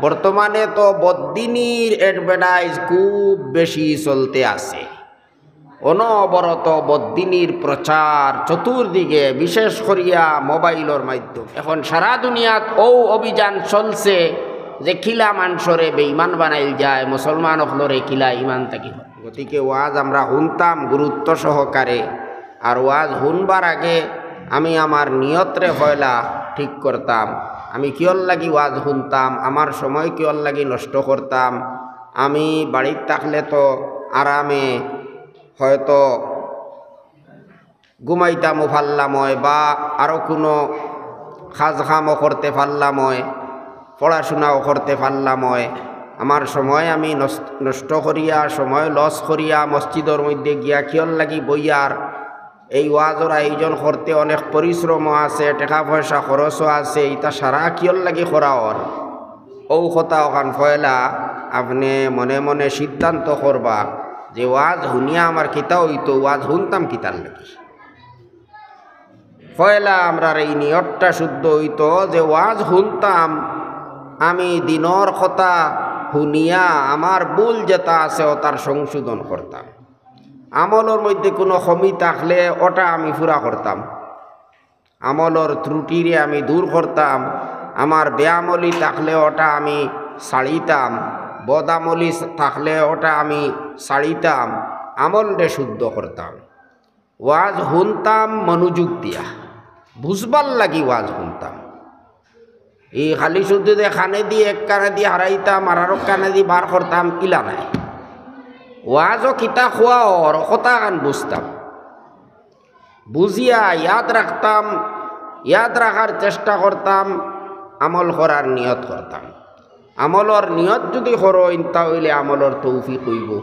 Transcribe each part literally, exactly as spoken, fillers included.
বর্তমানে তো বদ্দিনীর অ্যাডভার্টাইজ খুব বেশি চলতে আছে, অনবরত বদ্দিনীর প্রচার চতুর্দিকে, বিশেষ করিয়া মোবাইলর মাধ্যমে। এখন সারা দুনিয়াত অউ অভিযান চলছে যে কিলা মানষরে বেঈমান বানাইল যায়, মুসলমান অকলরে কিলা ইমান থাকি। গতিকে ওয়াজ আমরা হুনতাম গুরুত্ব সহকারে, আর ওয়াজ হুনবার আগে আমি আমার নিয়তরে পয়লা ঠিক করতাম। আমি কিয়র লাগি ওয়াজ হুনতাম, আমার সময় কিয়র লাগি নষ্ট করতাম? আমি বাড়িত থাকলে তো আরামে হয়তো ঘুমাইতামও পারলাম অয়, বা আরও কুনু কাজ কামও করতে পারলাম অয়, পড়াশুনাও করতে পারলাম অয়। আমার সময় আমি নষ্ট, নষ্ট করিয়া, সময় লস করিয়া মসজিদর মধ্যে গিয়া কিয়র লাগি বইয়ার? এই ওয়াজর আয়োজন করতে অনেক পরিশ্রমও আছে, টেকা পয়সা খরচও আছে, ইতা সারা কিয়র লাগি করা অর? অউ কথা অখান পয়লা আপনে মনে মনে সিদ্ধান্ত করবা যে ওয়াজ হুনিয়া আমার কিতা অইতো, ওয়াজ হুনতাম কিতার লাগি। পয়লা আমরার এই নিয়তটা শুদ্ধ অইতো যে ওয়াজ হুনতাম, আমি দিনর কথা হুনিয়া আমার ভুল যেটা আছে অটার সংশোধন করতাম। আমলর মধ্যে কুনু কমি থাকলে অটা আমি পুরা করতাম, আমলর ত্রুটিরে আমি দূর করতাম, আমার বেআমলি থাকলে অটা আমি ছাড়িতাম, বদামলি থাকলে অটা আমি ছাড়িতাম, আমলরে শুদ্ধ করতাম। ওয়াজ হুনতাম মনোযোগ দিয়া, বুঝবার লাগি ওয়াজ হুনতাম। ই খালি শুধু যে কানেদি, এক কানেদি হারাইতাম আর আরক কানেদি বার করতাম, ইলা নায়। ওয়াজও কিতা কওয়া অর, কথাখান বুঝতাম, বুঝিয়া ইয়াদ রাখতাম, ইয়াদ রাখার চেষ্টা করতাম, আমল করার নিয়ত করতাম। আমলর নিয়ত যুদি করইন, তা অইলে আমলর তৌফিক অইবো।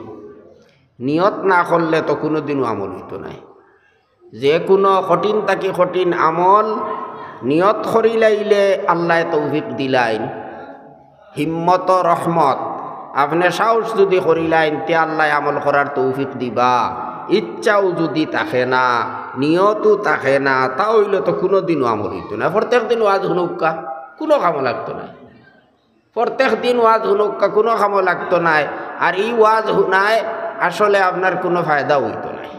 নিয়ত না করলে তো কুনুদিনও আমল অইতো নায়। যে কুনু কঠিন থাকি কঠিন আমল নিয়ত করিলাইলে আল্লায় তৌফিক দিলাইন। হিম্মত রহমত, আপনে সাহস যুদি করিলাইন, তে আল্লায় আমল করার তৌফিক দিবা। ইচ্ছাও যুদি থাকে না, নিয়তও থাকে না, তা অইলে তো কুনুদিনও আমল অইতো নায়। প্রত্যেক দিন ওয়াজ হুনউক্কা, কুনু কামো লাগতো নায়। প্রত্যেক দিন ওয়াজ হুনউক্কা, কুনু কামো লাগতো নায়। আর ই ওয়াজ হুনায় আসলে আপনার কুনু ফায়দা অইতো নায়।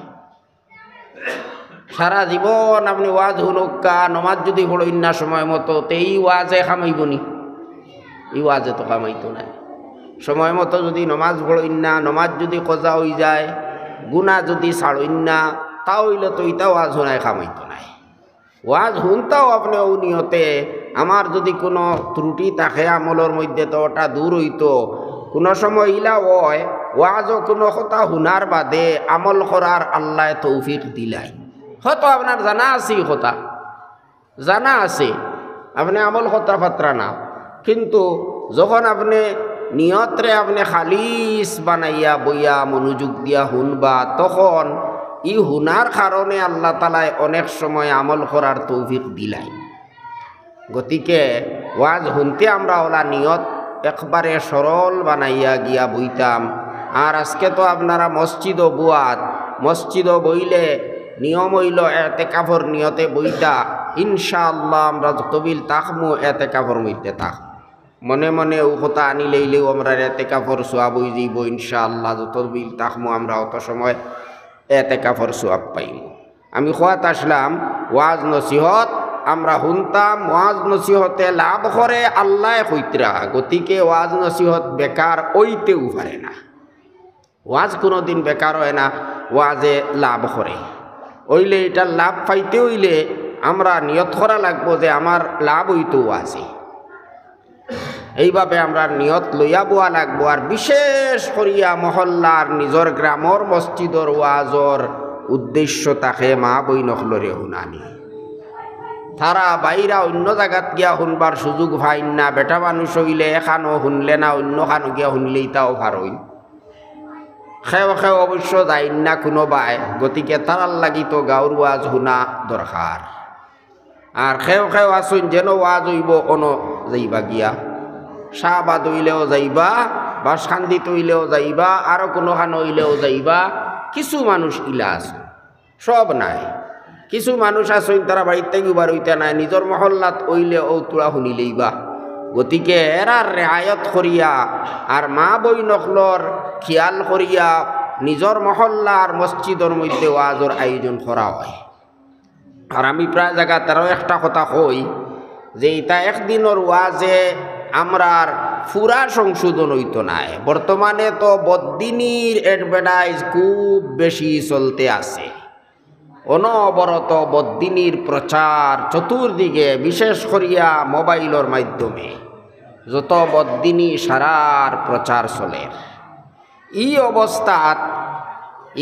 সারা জীবন আপনে ওয়াজ হুনউক্কা, নমাজ যুদি পড়ইন না সময় মতো, তে ই ওয়াজে কামাইবো নি? ই ওয়াজে তো কামাইতো নায়। সময় মতো যুদি নমাজ পড়ইন না, নমাজ যুদি কজা অইযায়, গুনা যুদি ছাড়ইন না, তা অইলে তো ইতা ওয়াজ হুনায় কামাইতো নায়। ওয়াজ হুনতাও আপনে অউ নিয়তে, আমার যুদি কুনু ত্রুটি থাকে আমলর মধ্যে, তো অটা দূর অইতো। কুনু সময় ইলা অয়, ওয়াজও কুনু কথা হুনার বাদে আমল করার আল্লায় তৌফিক দিলাইন। হয়তো আপনার জানা আছে ই কথা, জানা আছে, আপনে আমল করতা পাররা না, কিন্তু যখন আপনে নিয়তরে আপনে খালিস বানাইয়া বইয়া মনোযোগ দিয়া হুনবা, তখন ই হুনার কারণে আল্লাহ তাআলায় অনেক সময় আমল করার তৌফিক দিলাইন। গতিকে ওয়াজ হুনতে আমরা অলা নিয়ত একবারে সরল বানাইয়া গিয়া বইতাম। আর আজকে তো আপনারা মসজিদো বওয়াত, মসজিদো বইলে নিয়ম অইলো এতেকাফর নিয়তে বইতা। ইনশাআল্লাহ আমরা যতবিল থাকমু এতেকাফর মধ্যে থাকমু। মনে মনে অউ কথা আনিলাইলেও আমরার এতেকাফর সওয়াব অইযিবো ইনশাআল্লাহ। যতবিল থাকমু আমরা অত সময় এতেকাফর সওয়াব পাইমু। আমি কওয়াত আছলাম, ওয়াজ নসিহত আমরা হুনতাম, ওয়াজ নসিহতে লাভ করে আল্লায় কইতরা, গতিকে ওয়াজ নসিহত বেকার অইতেউ পারে না। ওয়াজ কুনুদিন বেকার অয় না, ওয়াজে লাভ করে। অইলে ইটার লাভ পাইতে অইলে আমরা নিয়ত করা লাগবো যে আমার লাভ অইতো ওয়াজে। এইভাবে আমরা নিয়ত লইয়া বওয়া লাগবো। আর বিশেষ করিয়া মহল্লার নিজর গ্রামর মসজিদর ওয়াজর উদ্দেশ্য থাকে মা বইন অকলরে হুনানি। তারা বাইরা অইন্য জাগাত গিয়া হুনবার সুযোগ পাইন না, বেটা মানুষ অইলে এখানো হুনলে না, অইন্য খানো গিয়া হুনলে ইতাও পারইন। কেউ কেউ অবশ্য যাইন না কুনুবায়, গতিকে তারার লাগি তো গাউর ওয়াজ হুনা দরকার। আর কেউ কেউ আছইন যেন ওয়াজ অইবো অনো যাইবা গিয়া, শাহবাদ অইলেও যাইবা, বাসকান্দিত অইলেও যাইবা, আরো কুনুখানো অইলেও যাইবা, কিছু মানুষ ইলা আছে, সব নায়। কিছু মানুষ আছইন তারা বাড়িত থাকি বার অইতা নায়, নিজর মহল্লাত অইলে অউ থুড়া হুনিলাইবা। গতিকে এরার রেয়ায়ত করিয়া আর মা বইন অকলর খিয়াল করিয়া নিজর মহল্লার মসজিদর মধ্যে ওয়াজর আয়োজন করা অয়। আর আমি প্রায় জাগাত আরও একটা কথা কই যে ইতা একদিনর ওয়াজে আমরার পুরা সংশোধন অইতো নায়। বর্তমানে তো বদ্দিনীর অ্যাডভার্টাইজ খুব বেশি চলতে আছে, অনবরত বদ্দিনীর প্রচার চতুর্দিকে, বিশেষ করিয়া মোবাইলর মাধ্যমে যত বদ্দিনী সারার প্রচার চলের। ই অবস্থাত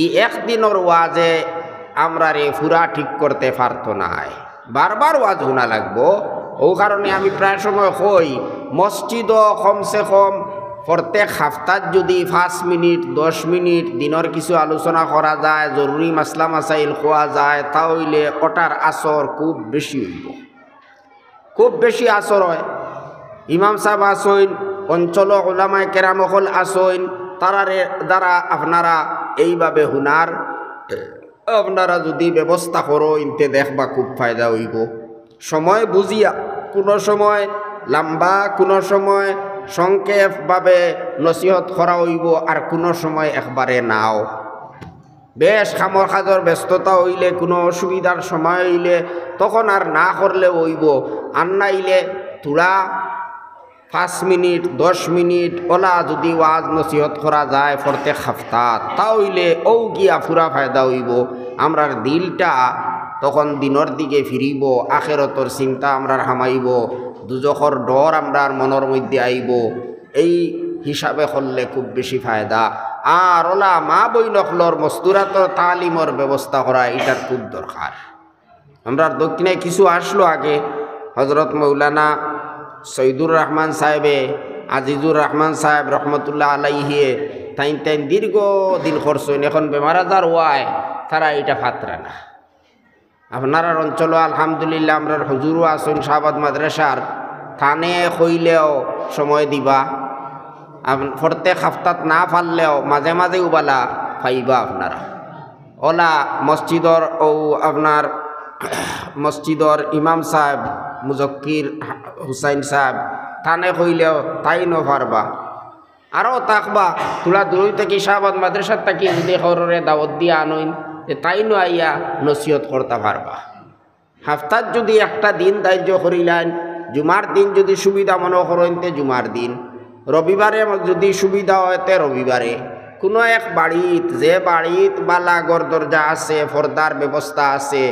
ই একদিনর ওয়াজে আমরারে পুরা ঠিক করতে পারতো নায়, বারবার ওয়াজ হুনা লাগবো। অউ কারণে আমি প্রায় সময় কই, মসজিদো কমসে কম প্রত্যেক হাপ্তাত যদি পাঁচ মিনিট, দশ মিনিট দিনর কিছু আলোচনা করা যায়, জরুরি মাসলা মাসাইল কওয়া যায়, তা অইলে ওটার আসর খুব বেশি অইবো, খুব বেশি আসর অয়। ইমাম সাব আছইন, অঞ্চলো ওলামায়ে কেরাম অকল আছইন, তারারে দ্বারা আপনারা এইভাবে হুনার আপনারা যদি ব্যবস্থা করইন তে দেখবা খুব ফায়দা অইবো। সময় বুঝিয়া, কুনু সময় লম্বা, কুনু সময় সংক্ষেপভাবে নসিহত করা অইবো, আর কুনু সময় একবারে নাও। বেশ কামর কাজর ব্যস্ততা অইলে, কুনু অসুবিধার সময় অইলে তখন আর না করলেও অইবো, আর নাইলে থুড়া পাঁচ মিনিট, দশ মিনিট ওলা যদি ওয়াজ নসিহত করা যায় প্রত্যেক হাপ্তাত, তা অইলে অউ গিয়া পুরা ফায়দা অইবো। আমরার দিলটা তখন দিনর দিকে ফিরিবো, আখেরাতর চিন্তা আমরার হামাইবো, দুজখর ডর আমরার মনর মধ্যে আইবো। এই হিসাবে করলে খুব বেশি ফায়দা। আর ওলা মা বইন অকলর মস্তুরাতর তালিমর ব্যবস্থা করা, ইটার খুব দরকার। আমরার দক্ষিণায় কিছু আসলো আগে, হজরত মৌলানা সৈদুর রহমান সাহেবে, আজিজুর রহমান সাহেব রহমতুল্লাহ আলাইহিয়ে, তাইন তাইন দীর্ঘ দিন করছইন, এখন বেমার আজার অওয়ায় তারা ইটা পাররা না। আপনারার অঞ্চলো আলহামদুলিল্লাহ আমরার হুজুরও আছইন শাহবাদ মাদ্রাসার, তানে কইলেও সময় দিবা। আপ-, প্রত্যেক হাপ্তাত না পারলেও মাঝে মাঝে উবালা পাইবা আপনারা। ওলা মসজিদর অউ আপনার মসজিদর ইমাম সাহেব মুজক্কির হুসাইন সাহেব, তানে কইলেও তাইনও পারবা। আরও থাকবা, থুড়া দূরই থাকি শাহবাদ মাদ্রাসার থাকি যদি কারোরে দাওয়াত দিয়া আনইন, তে তাইনও আইয়া নসিহত করতা পারবা। হাপ্তাত যদি একটা দিন ধার্য করিলাইন, জুমার দিন যদি সুবিধা মনো করইন তে জুমার দিন, রবিবারে যদি সুবিধা অয় তে রবিবারে, কুনু এক বাড়িত, যে বাড়িত বালা ঘর দরজা আছে, পর্দার ব্যবস্থা আছে,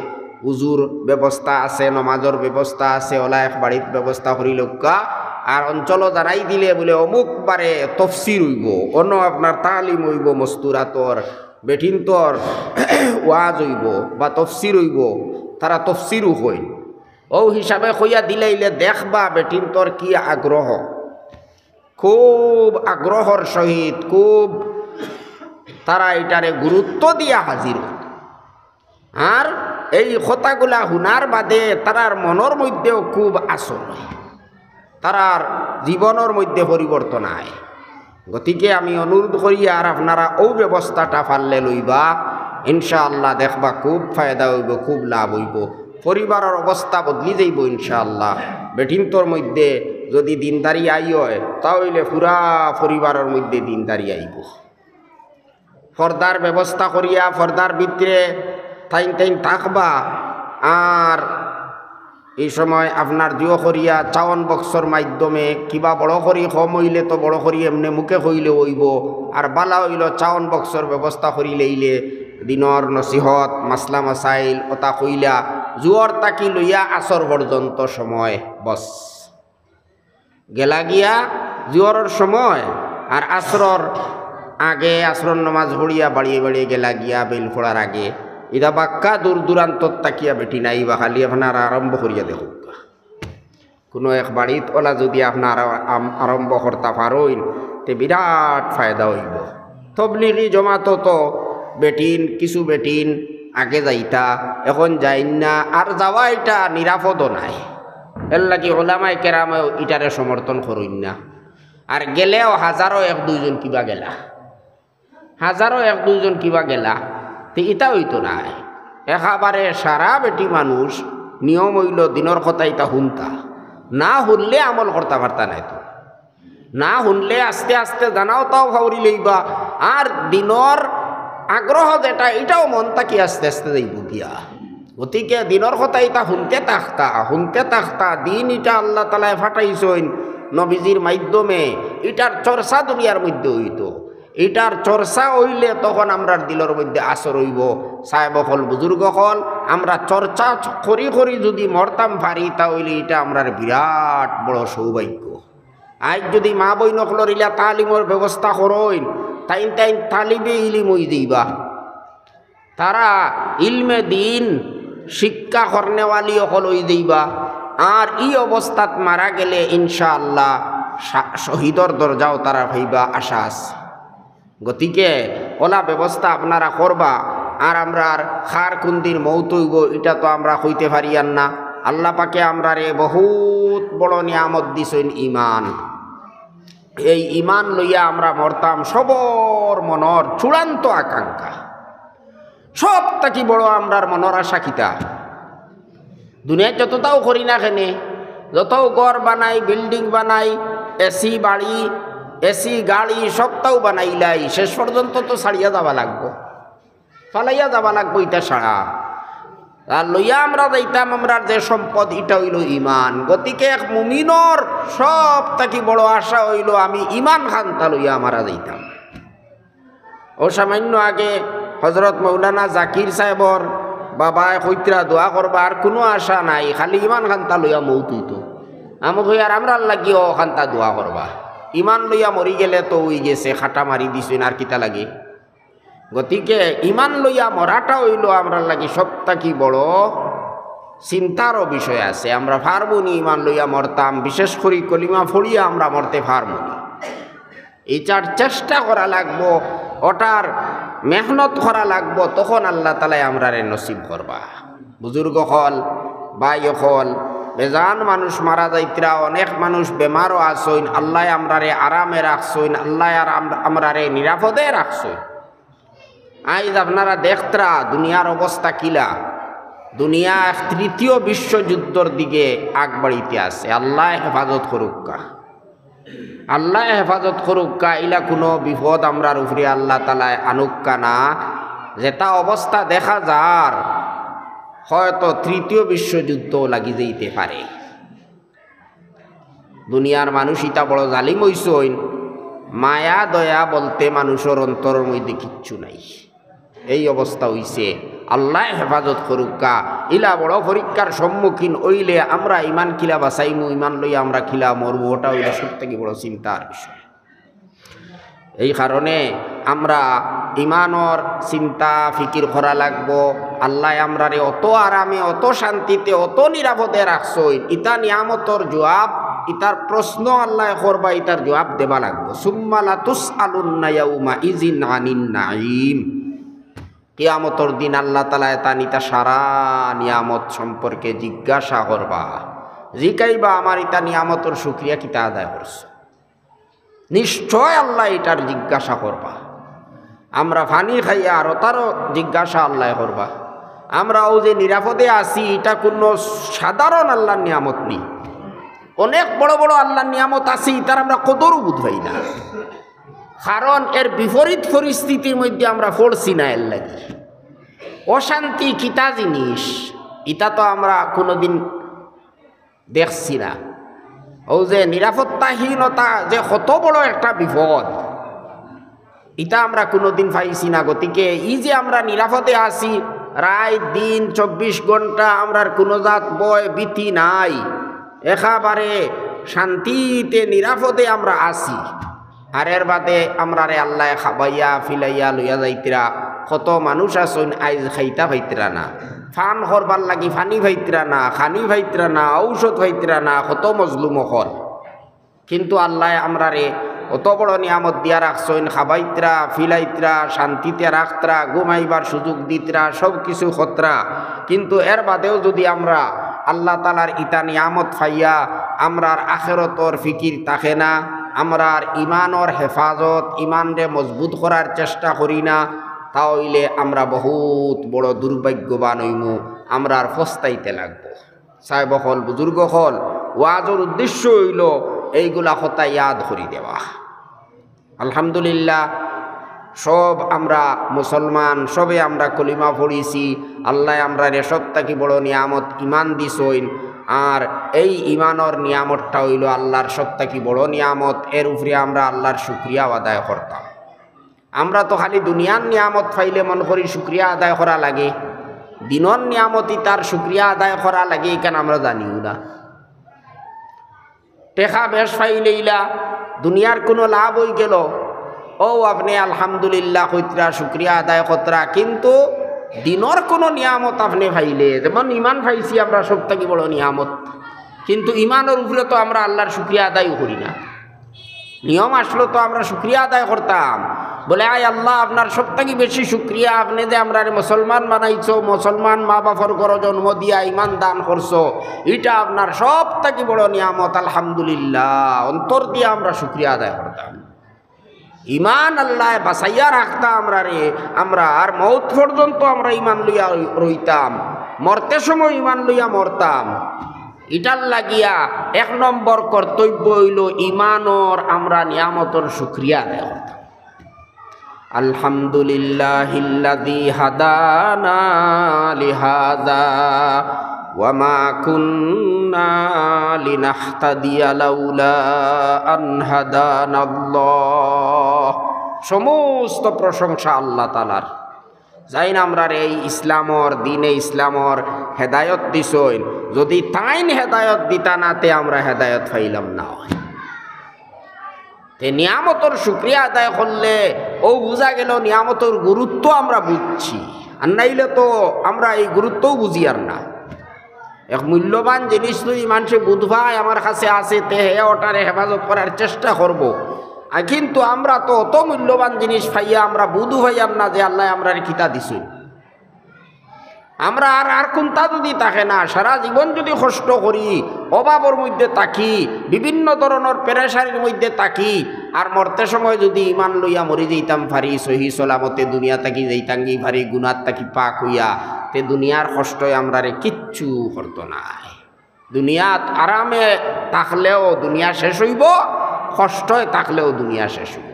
উজুর ব্যবস্থা আছে, নমাজর ব্যবস্থা আছে, ওলা এক বাড়িত ব্যবস্থা করি লউক্কা। আর অঞ্চলো জানাই দিলে বুলে অমুক বারে তফসির অইবো, অনো আপনার তালিম অইবো মস্তুরাতর, বেটিন্তর ওয়াজ অইবো বা তফসির অইবো, তারা তফসিরও কইন। অউ হিসাবে কইয়া দিলাইলে দেখবা বেটিন্তর কি আগ্রহ, খুব আগ্রহর সহিত, খুব তারা ইটারে গুরুত্ব দিয়া হাজির অইন। আর এই কথাগুলা হুনার বাদে তারার মনর মধ্যেও খুব আসর অয়, তারার জীবনর মধ্যে পরিবর্তন আয়। গতিকে আমি অনুরোধ করি, আর আপনারা অউ ব্যবস্থাটা পারলে লইবা, ইনশাআল্লাহ দেখবা খুব ফায়দা অইবো, খুব লাভ অইবো। পরিবারর অবস্থা বদলি যাইবো ইনশাআল্লাহ। বেটিন্তর মধ্যে যদি দিনদারি আই অয়, তা অইলে পুরা পরিবারর মধ্যে দিনদারি আইবো। পর্দার ব্যবস্থা করিয়া পর্দার ভিতরে তাইন তাইন থাকবা। আর ই সময় আপনার জিও করিয়া সাউন্ড বক্সর মাধ্যমে কিবা বড় করি, কম অইলে তো বড় করি এমনে মুখে কইলে অইবো, আর বালা অইলো সাউন্ড বক্সর ব্যবস্থা করি লইলে দিনর নসিহত, মাসলা মাসাইল, ওতা কইলা, জুহর থাকি লইয়া আসর পর্যন্ত সময় বস। গেলা গিয়া জুহরর সময় আর আসরর আগে, আসরর নমাজ পড়িয়া বাড়িয়ে বাড়িয়ে গেলা গিয়া বেইল পড়ার আগে, ইটা বাক্কা দূর দূরান্তর থাকিয়া বেটিন আইবা, খালি আপনারা আরম্ভ করিয়া দেখউক্কা। কুনু এক বাড়িত ওলা যদি আপনারা আম-, আরম্ভ করতা পারইন, তে বিরাট ফায়দা অইবো। তবলিগি জমাতো তো বেটিন, কিছু বেটিন আগে যাইতা, এখন যাইন না, আর যাওয়া ইটা নিরাপদও নায়। এরলাগি ওলামায়ে কেরামেও ইটারে সমর্থন করইন না। আর গেলেও হাজারো এক দুইজন কিবা গেলা, হাজারো এক দুইজন কিবা গেলা, তে ইতা অইতো নায়। একেবারে সারা বেটি মানুষ নিয়ম অইলো দিনর কথা ইতা হুনতা। না হুনলে আমল করতা পারতা নায় তো। না হুনলে আস্তে আস্তে জানাও তাও ফাউরি লইবা, আর দিনর আগ্রহ যেটা, ইটাও মন থাকি আস্তে আস্তে যাইব গিয়া। গতিকে দিনর কথা ইতা হুনতে থাকতা, হুনতে থাকতা, দিন ইটা আল্লাহ তাআলায় ফাটাইছইন নবীজির মাধ্যমে, ইটার চর্চা দুনিয়ার মধ্যে অইতো। ইটার চর্চা অইলে তখন আমরার দিলর মধ্যে আসর অইব। সাহেব অকল, বুজুর্গ অকল, আমরা চর্চা করি করি যুদি মরতাম পারি, তা অইলে ইটা আমরার বিরাট বড় সৌভাগ্য। আইজ যুদি মা বইন অকলর ইলা তালিমর ব্যবস্থা করইন, তাইন তাইন তালিবে ইলিম অই যাইবা। তারা ইলমে দিন শিক্ষা করনেওয়ালি অকল অই যাইবা। আর ই অবস্থাত মারা গেলে ইনশাআল্লাহ শা-, শহীদর দরজাও তারা পাইবা, আশা আছে। গতিকে অলা ব্যবস্থা আপনারা করবা। আর আমরার কার কুনদিন মউত অইব, ইটা তো আমরা কইতে পারিয়ার না। আল্লাহ পাকে আমরারে বহুত বড় নিয়ামত দিছইন, ইমান। এই ইমান লইয়া আমরা মরতাম, সবর মনর চূড়ান্ত আকাঙ্ক্ষা। সব থাকি বড় আমরার মনর আশা কিতা? দুনিয়াত যততাও করি না কেনে, যতও ঘর বানাই, বিল্ডিং বানাই, এসি বাড়ি, এসি গাড়ি, সবতাও বানাইলাই, শেষ পর্যন্ত তো ছাড়িয়া যাওয়া লাগবো, ফালাইয়া যাওয়া লাগবো ইতা সারা। আর লইয়া আমরা যাইতাম, আমরার যে সম্পদ, ইটা অইল ইমান। গতিকে এক মুমিনর সব থাকি বড় আশা অইল, আমি ইমান খান্তা লইয়া মারা যাইতাম। অউ সামান্য আগে হজরত মৌলানা জাকির সাহেবর বাবায় কইতরা, "দোয়া করবা, আর কুনু আশা নাই, খালি ইমান খান্তা লইয়া মউত অইতো।" আমি কই, "আর আমরার লাগি অউ খান্তা দোয়া করবা, ইমান লইয়া মরি গেলে তো অই গেছে, খাটা মারি দিছইন, আর কিতা লাগে?" গতিকে ইমান লইয়া মরাটা অইল আমরার লাগি সব থাকি বড় চিন্তারও বিষয় আছে। আমরা পারমুনি ইমান লইয়া মরতাম, বিশেষ করি কলিমা পড়িয়া আমরা মরতে পারমুনি। ইটার চেষ্টা করা লাগবো, ওটার মেহনত করা লাগবো, তখন আল্লাহ তাআলায় আমরারে নসিব করবা। বুজুর্গ অকল, ভাই অকল, বেজান মানুষ মারা যাইতরা, অনেক মানুষ বেমারও আছইন, আল্লায় আমরারে আরামে রাখছইন, আল্লায় আর আম-, আমরারে নিরাপদে রাখছইন। আইজ আপনারা দেখতরা দুনিয়ার অবস্থা কিলা, দুনিয়া এক তৃতীয় বিশ্বযুদ্ধর দিকে আগ বাড়িতে আছে। আল্লায় হেফাজত করুক্কা, আল্লায় হেফাজত করুক্কা, ইলা কুনু বিপদ আমরার উপরে আল্লাহ তাআলায় আনুক্কা না। যেটা অবস্থা দেখা যার, হয়তো তৃতীয় বিশ্বযুদ্ধ লাগি যাইতে পারে। দুনিয়ার মানুষ ইতা বড় জালিম অইছইন, মায়া দয়া বলতে মানুষর অন্তরর মধ্যে কিচ্ছু নাই। এই অবস্থা অইছে, আল্লায় হেফাজত করুক্কা। ইলা বড় পরীক্ষার সম্মুখীন অইলে আমরা ইমান কিলা বাঁচাইমু, ইমান লইয়া আমরা কিলা মরমু, ওটা অইল সব থাকি বড় চিন্তার বিষয়। এই কারণে আমরা ইমানর চিন্তা ফিকির করা লাগবো। আল্লায় আমরারে অত আরামে, অত শান্তিতে, অত নিরাপদে রাখছইন, ইতা নিয়ামতর জুয়াব, ইতার প্রশ্ন আল্লায় করবা, ইতার জুয়াব দেবা লাগবো। সুম্মা লাতুসআলুন্না ইয়াউমা ইযিন আনিন নাঈম। কিয়ামতর দিন আল্লাহ তাআলায় তান ইতা সারা নিয়ামত সম্পর্কে জিজ্ঞাসা করবা, জিকাইবা, "আমার ইতা নিয়ামতর শুকরিয়া কিতা আদায় করছো?" নিশ্চয় আল্লায় ইটার জিজ্ঞাসা করবা। আমরা পানি খাইয়ার, ওটারও জিজ্ঞাসা আল্লায় করবা। আমরা অউ যে নিরাপদে আছি, ইটা কুনু সাধারণ আল্লার নিয়ামত নি। অনেক বড় বড় আল্লার নিয়ামত আছে, ইতার আমরা কদরও বুঝ পাই না। কারণ এর বিপরীত পরিস্থিতির মধ্যে আমরা পড়ছি না, এর লাগি। অশান্তি কিতা জিনিস, ইটা তো আমরা কুনুদিন দেখছি না। অউ যে নিরাপত্তাহীনতা যে কত বড় একটা বিপদ, ইটা আমরা কুনুদিন পাইছি না। গতিকে ই যে আমরা নিরাপদে আছি, রাইত দিন চব্বিশ ঘন্টা আমরার কুনু জাত ভয় ভীতি নাই, একেবারে শান্তিতে নিরাপদে আমরা আছি। আর এর বাদে আমরারে আল্লায় খাবাইয়া ফিলাইয়া লইয়া যাইতরা। কত মানুষ আছইন আইজ খাইতা পাইতরা না, পান করবার লাগি পানি পাইতরা না, খানি পাইতরা না, ঔষধ পাইতরা না, কত মজলুম অকল। কিন্তু আল্লায় আমরারে অত বড় নিয়ামত দিয়া রাখছইন, খাবাইতরা, ফিলাইতরা, শান্তিতে রাখতরা, ঘুমাইবার সুযোগ দিতরা, সব কিছু করতরা। কিন্তু এর বাদেও যুদি আমরা আল্লাহ তাআলার ইতা নিয়ামত পাইয়া আমরার আখেরাতর ফিকির থাকে না, আমরার ইমানর হেফাজত, ইমানরে মজবুত করার চেষ্টা করি না, তা অইলে আমরা বহুত বড় দুর্ভাগ্যবান অইমু, আমরার পস্তাইতে লাগবো। সাহেব অকল, বুজুর্গ অকল, ওয়াজর উদ্দেশ্য অইলো এইগুলা কথা ইয়াদ করি দেওয়া। আলহামদুলিল্লাহ, সব আমরা মুসলমান, সবে আমরা কলিমা পড়িছি। আল্লায় আমরারে সব থাকি বড় নিয়ামত ইমান দিছইন। আর এই ইমানর নিয়ামতটা অইলো আল্লার সব থাকি বড় নিয়ামত। এর উপরে আমরা আল্লার শুকরিয়াও আদায় করতাম। আমরা তো খালি দুনিয়ার নিয়ামত পাইলে মনো করি শুকরিয়া আদায় করা লাগে, দিনর নিয়ামত ইতার শুকরিয়া আদায় করা লাগে, ইখান আমরা জানিও না। টেকা বেশ পাইলেইলা, দুনিয়ার কুনু লাভ অইগেলো, অউ আপনে আলহামদুলিল্লাহ কইতরা, শুকরিয়া আদায় করতরা, কিন্তু দিনর কুনু নিয়ামত আপনে পাইলে, যেমন ইমান পাইছি আমরা সব থাকি বড় নিয়ামত, কিন্তু ইমানর উপরে তো আমরা আল্লার শুকরিয়া আদায়ও করি না। নিয়ম আসলো তো আমরা শুকরিয়া আদায় করতাম, বলে, "আয় আল্লাহ, আপনার সব থাকি বেশি শুকরিয়া, আপনে যে আমরারে মুসলমান বানাইছো, মুসলমান মা বাপর ঘরো জন্ম দিয়া ইমান দান করছো, ইটা আপনার সব থাকি বড় নিয়ামত, আলহামদুলিল্লাহ।" অন্তর দিয়া আমরা শুকরিয়া আদায় করতাম। ইমান আল্লায় বাঁচাইয়া রাখতা আমরারে, আমরা আর মউত পর্যন্ত আমরা ইমান লইয়া রইতাম, মরতে সময় ইমান লইয়া মরতাম। ইটার লাগিয়া এক নম্বর কর্তব্য অইলো ইমানর আমরা নিয়ামতর শুকরিয়া আদায় করতাম। আলহামদুলিল্লাহিল্লাযী হাদানা লিহাযা ওয়া মা কুন্না লিনাহতাদিয়া লাউলা আন হাদানাল্লাহ। সমস্ত প্রশংসা আল্লাহ তাআলার। যাইন আমরারে এই ইসলামর, দ্বীনে ইসলামর হেদায়ত দিছইন, যুদি তাইন হেদায়ত দিতা না, তে আমরা হেদায়ত পাইলাম না। তে নিয়ামতর শুকরিয়া আদায় করলে অউ বুঝা গেলো নিয়ামতর গুরুত্ব আমরা বুঝছি, আর নাইলে তো আমরা এই গুরুত্বও বুঝিয়ার না। এক মূল্যবান জিনিস যুদি মানষে বুঝ পায় আমার কাছে আছে, তে হে ওটারে হেফাজত করার চেষ্টা করবো। আর কিন্তু আমরা তো অত মূল্যবান জিনিস পাইয়া আমরা বুঝও পাইয়ার না যে আল্লায় আমরারে কিতা দিছইন। আমরা আর, আর কুন্তা যুদি থাকে না, সারা জীবন যুদি কষ্ট করি, অভাবর মধ্যে থাকি, বিভিন্ন ধরনর পেরেশানির মধ্যে থাকি, আর মরতে সময় যুদি ইমান লইয়া মরি যাইতাম পারি, সহি সলামতে দুনিয়া থাকি যাইতামগি পারি, গুনার থাকি পাক অইয়া, তে দুনিয়ার কষ্টয় আমরারে কিচ্ছু করতো নায়। দুনিয়াত আরামে থাকলেও দুনিয়া শেষ অইবো, কষ্টয় থাকলেও দুনিয়া শেষ অইবো,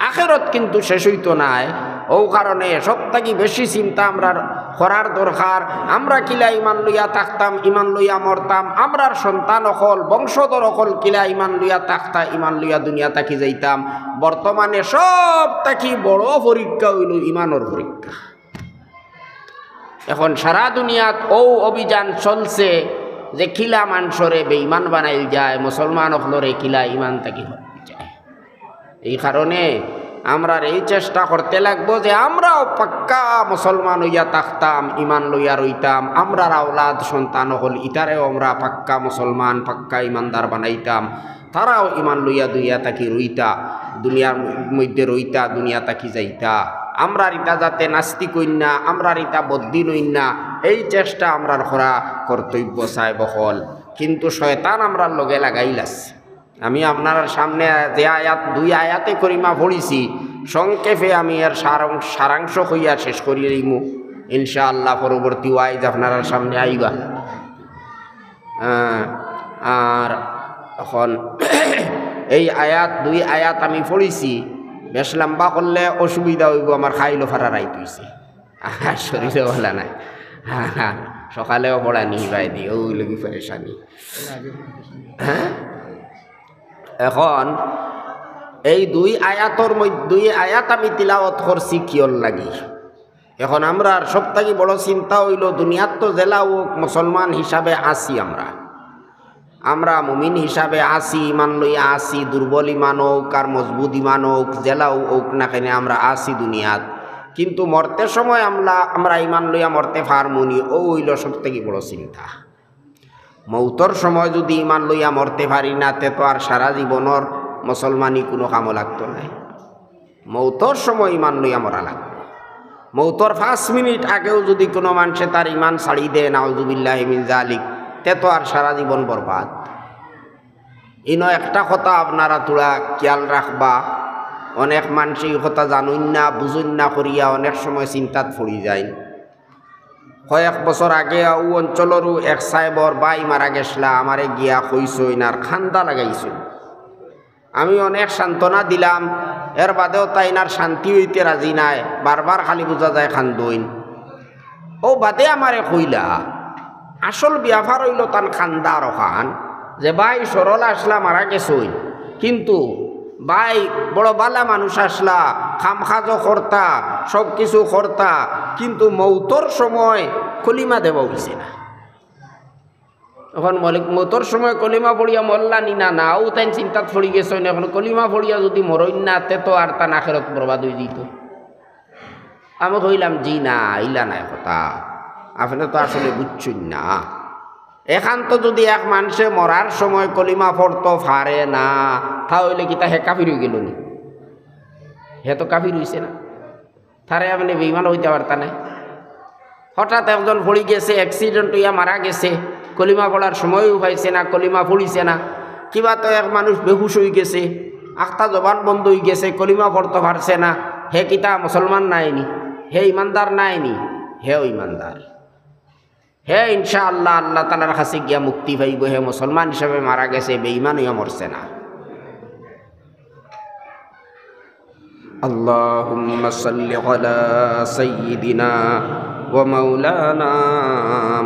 আখেরত কিন্তু শেষ অইতো নায়। অউ কারণে সব থাকি বেশি চিন্তা আমরার করার দরকার। আমরা কিলা ইমান লইয়া থাকতাম, ইমান লইয়া মরতাম, আমরার সন্তান অকল, বংশধর অকল কিলা ইমান লইয়া থাকতা, ইমান লইয়া দুনিয়া থাকি যাইতাম। বর্তমানে সব থাকি বড় পরীক্ষা অইলো ইমানর পরীক্ষা। এখন সারা দুনিয়াত অউ অভিযান চলছে যে কিলা মানষরে বেইমান বানাইল যায়, মুসলমান অকলরে কিলা ইমান থাকি হরাইল যায়। এই কারণে আমরার এই চেষ্টা করতে লাগবো যে আমরাও পাক্কা মুসলমান অইয়া থাকতাম, ইমান লইয়া রইতাম, আমরার আওলাদ সন্তান অকল ইতারেও আমরা পাক্কা মুসলমান, পাক্কা ইমানদার বানাইতাম। তারাও ইমান লইয়া দুনিয়া থাকি রইতা, দুনিয়ার মধ্যে রইতা, দুনিয়া থাকি যাইতা। আমরার ইতা যাতে নাস্তিক অইন না, আমরার ইতা বদ্দিন অইন না, এই চেষ্টা আমরার করা কর্তব্য সাহেব অকল। কিন্তু শয়তান আমরার লগে লাগাইল আছে। আমি আপনারার সামনে যে আয়াত, দুই আয়াতে করিমা পড়িছি, সংক্ষেপে আমি এর সারাং-, সারাংশ কইয়া শেষ করি লইমু। ইনশাআল্লাহ পরবর্তী ওয়াইজ আপনারার সামনে আইবা। আহ, আর এখন এই আয়াত, দুই আয়াত আমি পড়িছি, বেশ লম্বা করলে অসুবিধা অইবো, আমার খাইলো ফারা রাইত অইছে, আর শরীরও ভালা নাই। সকালেও পড়ানি ভাই দি, অউ লাগি পেরেশানি। হ্যাঁ, এখন এই দুই আয়াতর মধ্যে, দুই আয়াত আমি তিলাওয়াত করছি কিয়র লাগি? এখন আমরার সব থাকি বড় চিন্তা অইলো, দুনিয়াত তো যেলা অউক মুসলমান হিসাবে আছি আমরা, আমরা মুমিন হিসাবে আছি, ইমান লইয়া আছি, দুর্বল ইমান অউক আর মজবুত ইমান অউক, যেলাউ অউক না কেনে আমরা আছি দুনিয়াত। কিন্তু মরতে সময় আমরা, আমরা ইমান লইয়া মরতে পারমুনি, অউ অইলো সব থাকি বড় চিন্তা। মউতর সময় যুদি ইমান লইয়া মরতে পারি না, তে তো আর সারা জীবনর মুসলমানি কুনু কামো লাগতো নায়। মউতর সময় ইমান লইয়া মরা লাগবো। মউতর পাঁচ মিনিট আগেও যুদি কুনু মানষে তার ইমান ছাড়ি দেয়, নাউজুবিল্লাহি মিন জালিক, তে তো আর সারা জীবন বরবাদ। ইনো একটা কথা আপনারা থুড়া খিয়াল রাখবা, অনেক মানষে ই কথা জানইন না, বুঝইন না করিয়া অনেক সময় চিন্তাত পড়ি যাইন। কয়েক বছর আগে অউ অঞ্চলরউ এক সাহেবর ভাই মারা গেছলা, আমারে গিয়া কইছইন আর কান্দা লাগাইছইন। আমি অনেক সান্ত্বনা দিলাম, এর বাদেও তাইন আর শান্তি অইতে রাজি নায়, বারবার খালি বুঝা যায় কান্দইন। অউ বাদে আমারে কইলা, আসল ব্যাপার অইলো তান কান্দার অখান, যে ভাই সরল আছলা, মারা গেছইন, কিন্তু ভাই বড় ভালা মানুষ আছলা, কাম কাজও করতা, সব কিছু করতা, কিন্তু মউতর সময় কলিমা দেওয়া অইছে না। অখন মলিক মউতর সময় কলিমা পড়িয়া মরলা নি না, না, অউ তাইন চিন্তাত পড়ি গেছইন। অখন কলিমা পড়িয়া যুদি মরইন না, তে তো আর তান আখেরাত বরবাদ অইযিতো। আমি কইলাম, "জি না, ইলা নায় কথা, আপনে তো আসলে বুঝছইন না। এখান তো যুদি এক মানষে মরার সময় কলিমা পড়তো পারে না, তা অইলে কিতা হে কাফির অইগেলো নি? হে তো কাফির অইছে না, তারে আপনে বেইমান কইতা পারতা নায়।" হঠাৎ একজন পড়ি গেছে, accident অইয়া মারা গেছে, কলিমা পড়ার সময়ও পাইছে না, কলিমা পড়িছে না। কিবা তো এক মানুষ বেহুশ অইগেছে, আখতা জবান বন্ধ অইগেছে, কলিমা পড়তো পারছে না, হে কিতা মুসলমান নায় নি? হে ইমানদার নায় নি? হেও ইমানদার। হে ইনশাআল্লাহ আল্লাহ তাআলার কাছে গিয়া মুক্তি পাইবো, হে মুসলমান হিসাবে মারা গেছে, বেইমান অইয়া মরছে না। اللهم صل على سيدنا ومولانا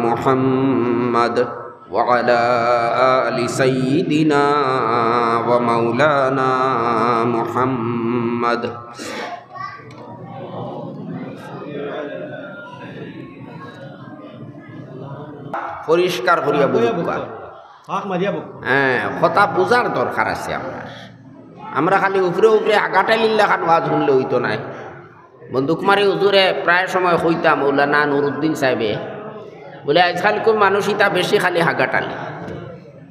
محمد وعلى آل سيدنا ومولانا محمد. পরিষ্কার করিয়া বুঝুক্কা। হ্যাঁ, কথা বুঝার দরকার আছে আমরার। আমরা খালি উপরে উপরে হাগাটালির লাখান ওয়াজ হুনলে অইতো নায়। বন্দুকমারি হুজুরে প্রায় সময় কইতা, মৌলানা নুরুদ্দিন সাহেবে, বুলে, "আইজকাইলকুর মানুষ ইতা বেশি খালি হাগাটালি।"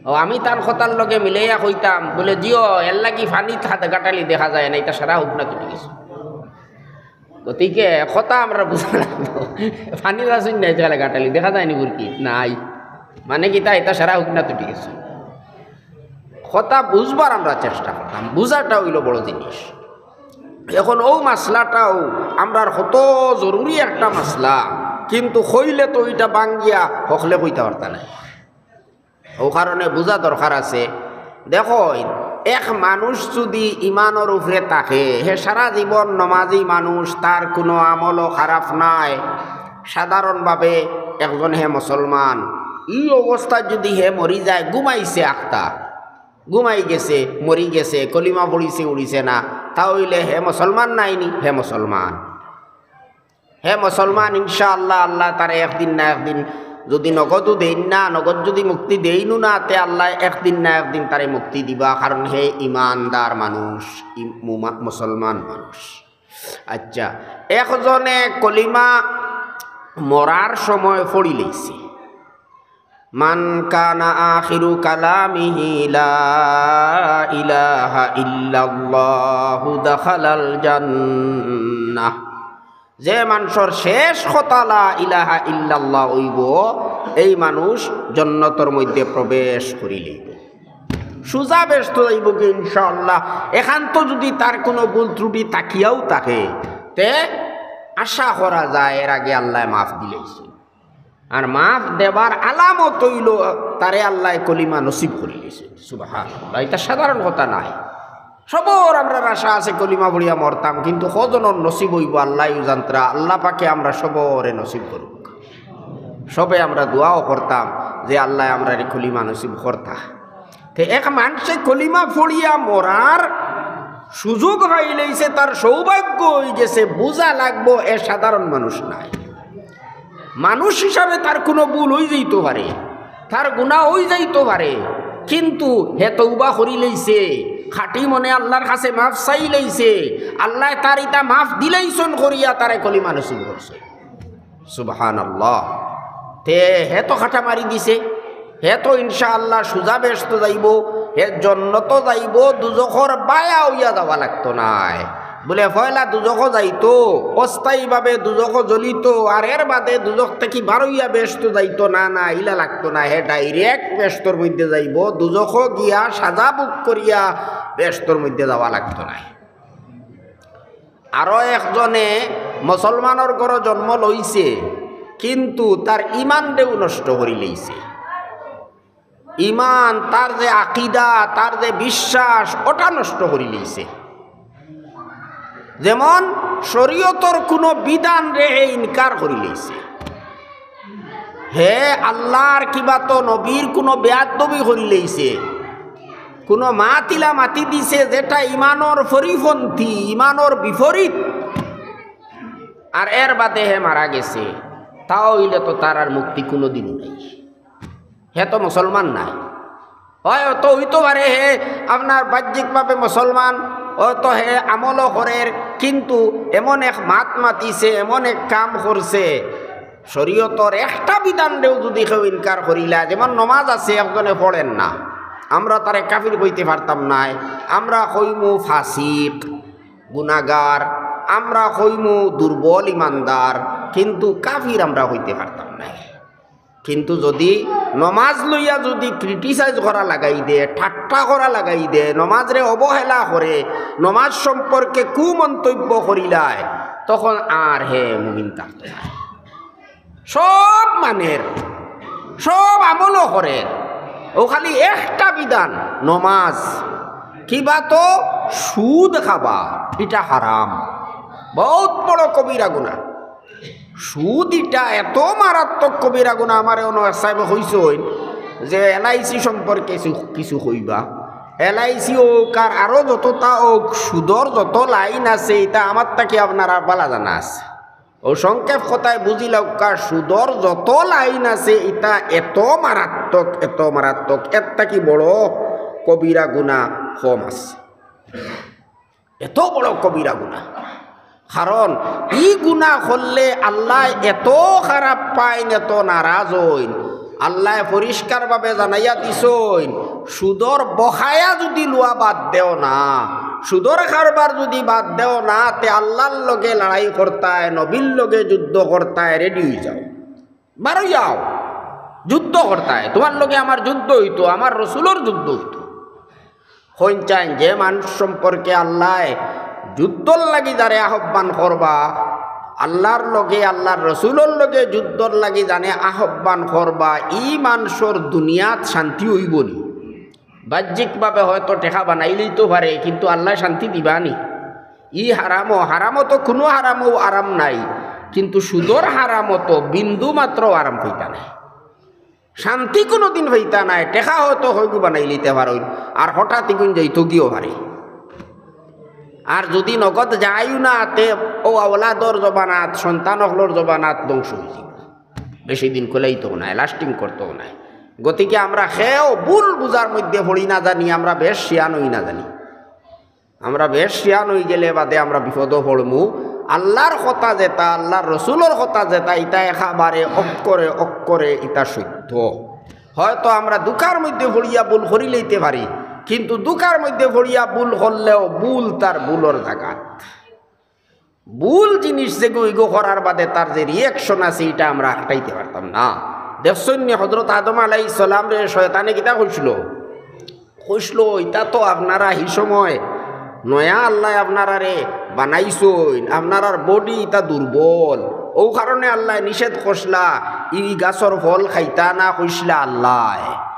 অউ আমি তান কথার লগে মিলাইয়া কইতাম, বুলে, "জিও, এরলাগি পানিত হাগাটালি দেখা যায় না, ইতা সারা হুকনা তুটি গেছে।" গতিকে কথা আমরা বুঝা লাগবো। পানিত আছইন না, ইতা হাগাটালি দেখা যায় নি বুরকি? নাই। মানে কিতা, ইতা সারা হুকনা তুটি গেছে। কথা বুঝবার আমরা চেষ্টা করতাম, বুঝাটা অইলো বড় জিনিস। এখন অউ মাসলাটাও আমরার কত জরুরি একটা মাসলা, কিন্তু কইলে তো ইটা ভাঙ্গিয়া হকলে কইতা পারতা নায়। অউ কারণে বুঝা দরকার আছে। দেখো, এক মানুষ যুদি ইমানর উপরে থাকে, হে সারা জীবন নমাজি মানুষ, তার কুনু আমলও খারাপ নায়, সাধারণভাবে একজন হে মুসলমান, ই অবস্থাত যুদি হে মরি যায়, ঘুমাইছে আখতা, ঘুমাই গেছে, মরি গেছে, কলিমা পড়িছে, উড়িছে না, তা অইলে হে মুসলমান নায় নি? হে মুসলমান। হে মুসলমান, ইনশাআল্লাহ, আল্লায় তারে একদিন না একদিন, যুদি নগদও দেইন না, নগদ যুদি মুক্তি দেইনও না, তে আল্লায় একদিন না একদিন তারে মুক্তি দিবা, কারণ হে ইমানদার মানুষ, ই-, মুমা-, মুসলমান মানুষ। আচ্ছা, একজনে কলিমা মরার সময় পড়ি লইছে, "মান কানা আখিরু কালামিহি লা ইলাহা ইল্লাল্লাহু দাখালাল জান্নাহ।" যে মানষর শেষ কথা লা ইলাহা ইল্লাল্লাহ অইবো, এই মানুষ জন্নতর মধ্যে প্রবেশ করি লইবো, সুজা বেহেস্তো যাইবোগি ইনশাআল্লাহ। এখান তো যুদি তার কুনু ভুল ত্রুটি থাকিয়াও থাকে, তে আশা করা যায় এর আগে আল্লায় মাফ দিলাইছে। আর মাফ দেবার আলামত অইলো তারে আল্লায় কলিমা নসিব করি দিছে। সুবহানাল্লাহ, ইটা সাধারণ কথা নায়। সবর আমরার আশা আছে কলিমা পড়িয়া মরতাম, কিন্তু কয়জনর নসিব অইবো আল্লায়উ জানতরা। আল্লাহ পাকে আমরা সবরে নসিব করুক, সবে আমরা দোয়াও করতাম যে আল্লায় আমরারে কলিমা নসিব করতা। তে এক মানষে কলিমা পড়িয়া মরার সুযোগ পাইলাইছে, তার সৌভাগ্য অইগেছে, বুঝা লাগবো এ সাধারণ মানুষ নায়। মানুষ হিসাবে তার কুনু ভুল অইযাইতো পারে, তার গুনা অইযাইতো পারে, কিন্তু হে তওবা করিলাইছে, খাঁটি মনে আল্লার কাছে মাফ চাইলাইছে, আল্লায় তার ইতা মাফ দিলাইছইন করিয়া তারে কলিমা নসিব করছে। সুবহানাল্লাহ। তে হে তো কাটা মারি দিছে, হে তো ইনশাআল্লাহ সুজা বেহেস্তো যাইবো, হে জন্নতো যাইবো, দুজখর বায়া অইয়া যাওয়া লাগতো নায়। বুলে পয়লা দুজখো যাইতো, অস্থায়ীভাবে দুজখো জ্বলিতো, আর এর বাদে দুজখ থাকি বারইয়া বেহেস্তো যাইতো, না, না, ইলা লাগতো নায়। হে direct বেহেস্তর মধ্যে যাইবো, দুজখো গিয়া সাজা ভোগ করিয়া বেহেস্তর মধ্যে যাওয়া লাগতো নায়। আরো একজনে মুসলমানর ঘরো জন্ম লইছে, কিন্তু তার ইমানরেও নষ্ট করিলাইছে। ইমান, তার যে আকিদা, তার যে বিশ্বাস, ওটা নষ্ট করিলাইছে। যেমন শরীয়তর কুনু বিধানরে হে ইনকার করিলাইছে, হে আল্লার কিবা তো নবীর কুনু বেয়াদবি করিলাইছে, কুনু মাতিলা মাতি দিছে যেটা ইমানর পরিপন্থী, ইমানর বিপরীত, আর এর বাদে হে মারা গেছে, তাও অইলে তো তার আর মুক্তি কুনুদিনও নাই। হে তো মুসলমান নায়। অয় অতো অইতো পারে হে আপনার বাহ্যিকভাবে মুসলমান, অতো হে আমলও করের, কিন্তু এমন এক মাত মাতিছে, এমন এক কাম করছে, শরীয়তর একটা বিধানরেও যুদি কেউ ইনকার করিলা, যেমন নমাজ আছে একজনে পড়ের না, আমরা তারে কাফির কইতে পারতাম নায়, আমরা কইমু ফাসিক, গুনাগার, আমরা কইমু দুর্বল ইমানদার, কিন্তু কাফির আমরা কইতে পারতাম নায়। কিন্তু যুদি নমাজ লইয়া যুদি criticize করা লাগাই দে, ঠাট্টা করা লাগাই দে, নমাজরে অবহেলা করে, নমাজ সম্পর্কে কুমন্তব্য করিলায়, তখন আর হে মুমিন থাকতো নায়। সব মানের, সব আমলও করের, অউ খালি একটা বিধান, নমাজ। কিবা তো সুদ খাবা, ইটা হারাম, বউত বড় কবিরা গুনা। সুদ ইটা এতো মারাত্মক কবিরা গুনা, আমারে অনো এক সাহেবে কইছইন যে LIC সম্পর্কে কিছু, কিছু কইবা। LIC অউক আর আরো যততা অউক, সুদর যত লাইন আছে, ইতা আমার থাকি আপনারার ভালা জানা আছে। অউ সংক্ষেপ কথায় বুঝিলাউক্কা, সুদর যত লাইন আছে, ইতা এতো মারাত্মক, এতো মারাত্মক, এর থাকি বড় কবিরা গুনা কম আছে। এতো বড় কবিরা গুনা। কারণ ই গুনা করলে আল্লায় এতো খারাপ পাইন, এতো নারাজ অইন। আল্লায় পরিষ্কারভাবে জানাইয়া দিছইন, সুদর বকায়া যুদি লওয়া বাদ দেও না, সুদর কারবার যুদি বাদ দেও না, তে আল্লার লগে লড়াই করতায়, নবীর লগে যুদ্ধ করতায়, ready অইযাও। বারইয়াও, যুদ্ধ করতায়, তুমার লগে আমার যুদ্ধ অইতো, আমার রসুলর যুদ্ধ অইতো। কইন চাইন যে মানুষ সম্পর্কে আল্লায় যুদ্ধর লাগি যারে আহ্বান করবা, আল্লার লগে, আল্লার রসুলর লগে যুদ্ধর লাগি যানে আহ্বান করবা, ই মানষর দুনিয়াত শান্তি অইবো নি? বাহ্যিকভাবে হয়তো টেকা বানাইলিতো পারে, কিন্তু আল্লায় শান্তি দিবা নি? ই হারামও, হারামও তো কুনু হারামও আরাম নাই, কিন্তু সুদর হারামও তো বিন্দু মাত্র আরাম পাইতা নায়, শান্তি কুনুদিন পাইতা নায়। টেকা হয়তো কয়গু বানাইলিতে পারইন, আর হঠাৎ ইগুন যাইতোগিও পারে। আর যুদি নগদ যায়ও না, তে অউ আওলাদর জমানাত, সন্তান অকলর জমানাত ধ্বংস অইযিবো। বেশি দিন কুলাইতো নায়, lasting করতো নায়। গতিকে আমরা কেউ ভুল বুঝার মধ্যে পড়ি না জানি, আমরা বেশ শিয়ান অই না জানি। আমরা বেশ শিয়ান অইগেলে বাদে আমরা বিপদো পড়মু। আল্লার কথা যেটা, আল্লার রসুলর কথা যেটা, ইটা একেবারে অক্ষরে অক্ষরে ইটা সত্য। হয়তো আমরা ধুকার মধ্যে পড়িয়া ভুল করিলাইতে পারি, কিন্তু ধুকার মধ্যে পড়িয়া ভুল করলেও ভুল তার ভুলর জাগাত। ভুল জিনিস যেগু ইগু করার বাদে তার যে reaction আছে, ইটা আমরা আটকাইতে পারতাম না। দেখছইন নি, হজরত আদম আলাইহিস সালামরে শয়তানে কিতা কইছিল? কইছিল, "ইতা তো আপনারা হি সময় নয়া আল্লায় আপনারারে বানাইছইন, আপনারার body ইতা দুর্বল, অউ কারণে আল্লায় নিষেধ করছলা, ই গাছর ফল খাইতা না কইছলা আল্লায়।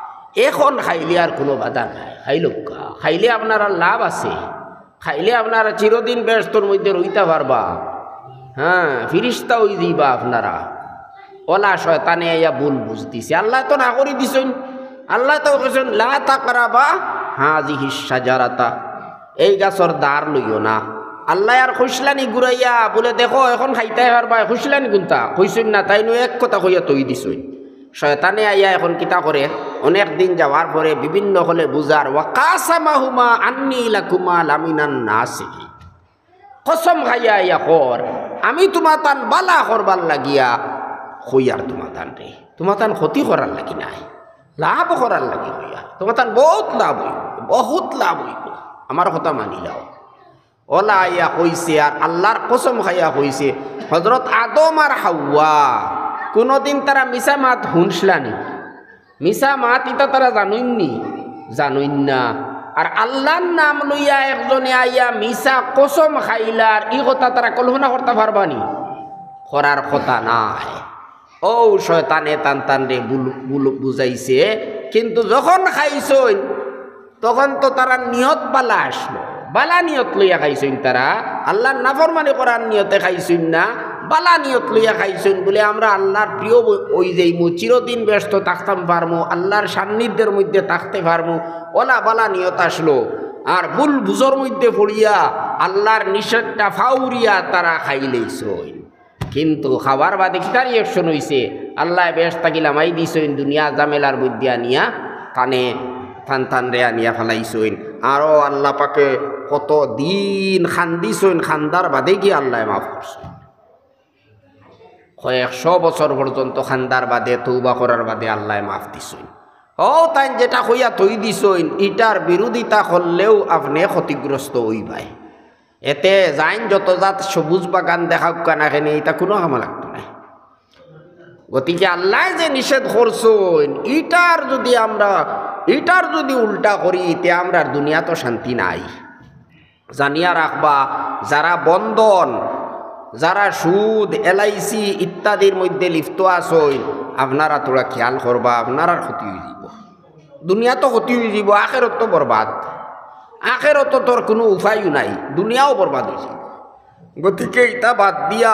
এখন খাইলে আর কুনু বাধা নাই, খাইলউক্কা, খাইলে আপনারার লাভ আছে।" খাইলে আপনারা চিরদিন বেহেস্তর মধ্যে রইতা পারবা। হ্যাঁ, ফিরিস্তা অইযিবা আপনারা। অলা শয়তানে আইয়া ভুল বুঝ দিছে। আল্লায় তো না করি দিছইন। আল্লায় তো কইছইন, "লা তাকরাবা হাযিহিশ শাজারাতা।" এই গাছর ধার লইও না। আল্লায় আর কইছলা নি ঘুরাইয়া, বুলে, "দেখো, এখন খাইতায় পারবায়", কইছলা নি কুনতা? কইছইন না, তাইন এক কথা কইয়া থই দিছইন। শয়তানে আইয়া এখন কিতা করে, অনেক দিন যাওয়ার পরে বিভিন্ন অকলে বুঝার, "ওয়া কাসামাহুমা আন্নী লাকুমা লামিনান নাসিহিন।" কসম খাইয়া আইয়া কর, "আমি তুমাতান বালা করবার লাগিয়া কইয়ার তুমাতানরে, তুমাতান ক্ষতি করার লাগি নায়, লাভ করার লাগি কইয়ার, তুমাতান বউত লাভ অইবো, বউত লাভ অইবো, আমার কথা মানিলাও।" অলা আইয়া কইছে, আর আল্লার কসম খাইয়া কইছে। হজরত আদম আর হাওয়া কুনুদিন তারা মিছা মাত হুনছলা নি? মিছা মাত ইতা তারা জানইন নি? জানইন না। আর আল্লার নাম লইয়া একজনে আইয়া মিছা কসম খাইলার, ই কথা তারা কল্পনা করতা পারবা নি? করার কথা নায়। ও শয়তানে তান তানরে ভুল ভুল বুঝাইছে। কিন্তু যখন খাইছইন, তখন তো তারার নিয়ত বালা আছলো, বালা নিয়ত লইয়া খাইছইন তারা, আল্লার নাফরমানি করার নিয়তে খাইছইন না, বালা নিয়ত লইয়া খাইছইন বুলে আমরা আল্লার প্রিয় অই যাইমু, চিরদিন বেহেস্তো থাকতাম পারমু, আল্লার সান্নিধ্যর মধ্যে থাকতে পারমু, অলা বালা নিয়ত আছলো। আর ভুল বুঝর মধ্যে পড়িয়া আল্লার নিষেধটা ফাউরিয়া তারা খাইলাইছইন। কিন্তু খাবার বাদে কিতা reaction অইছে? আল্লায় বেহেস্ত থাকি লামাই দিছইন, দুনিয়া ঝামেলার মধ্যে আনিয়া তানে তান তানরে আনিয়া ফালাইছইন। আরো আল্লা পাকে কত দিন খান্দিছইন, খান্দার বাদে গিয়া আল্লায় মাফ করছইন। কয়েকশো বছর পর্যন্ত খান্দার বাদে, তওবা করার বাদে আল্লায় মাফ দিছইন। ও তাইন যেটা কইয়া থই দিছইন, ইটার বিরোধিতা করলেও আপনে ক্ষতিগ্রস্ত অইবায়। এতে যাইন যত জাত সবুজ বাগান দেখাউক্কা না কেনে, ইতা কুনু কামো লাগতো নায়। গতিকে আল্লায় যে নিষেধ করছইন, ইটার যুদি আমরা, ইটার যুদি উল্টা করি, তে আমরার দুনিয়াত শান্তি নাই। জানিয়া রাখবা, যারা বন্ধন, যারা সুদ, এলআইসি ইত্যাদির মধ্যে লিপ্ত আছইন, আপনারা থুড়া খেয়াল করবা, আপনারার ক্ষতি অইযিবো। দুনিয়াত ক্ষতি অইযিবো, আখেরাত তো বরবাদ। আখেরাত তো তোর কুনু উপায়ও নাই, দুনিয়াও বরবাদ অইযিবো। গতিকে ইতা বাদ দিয়া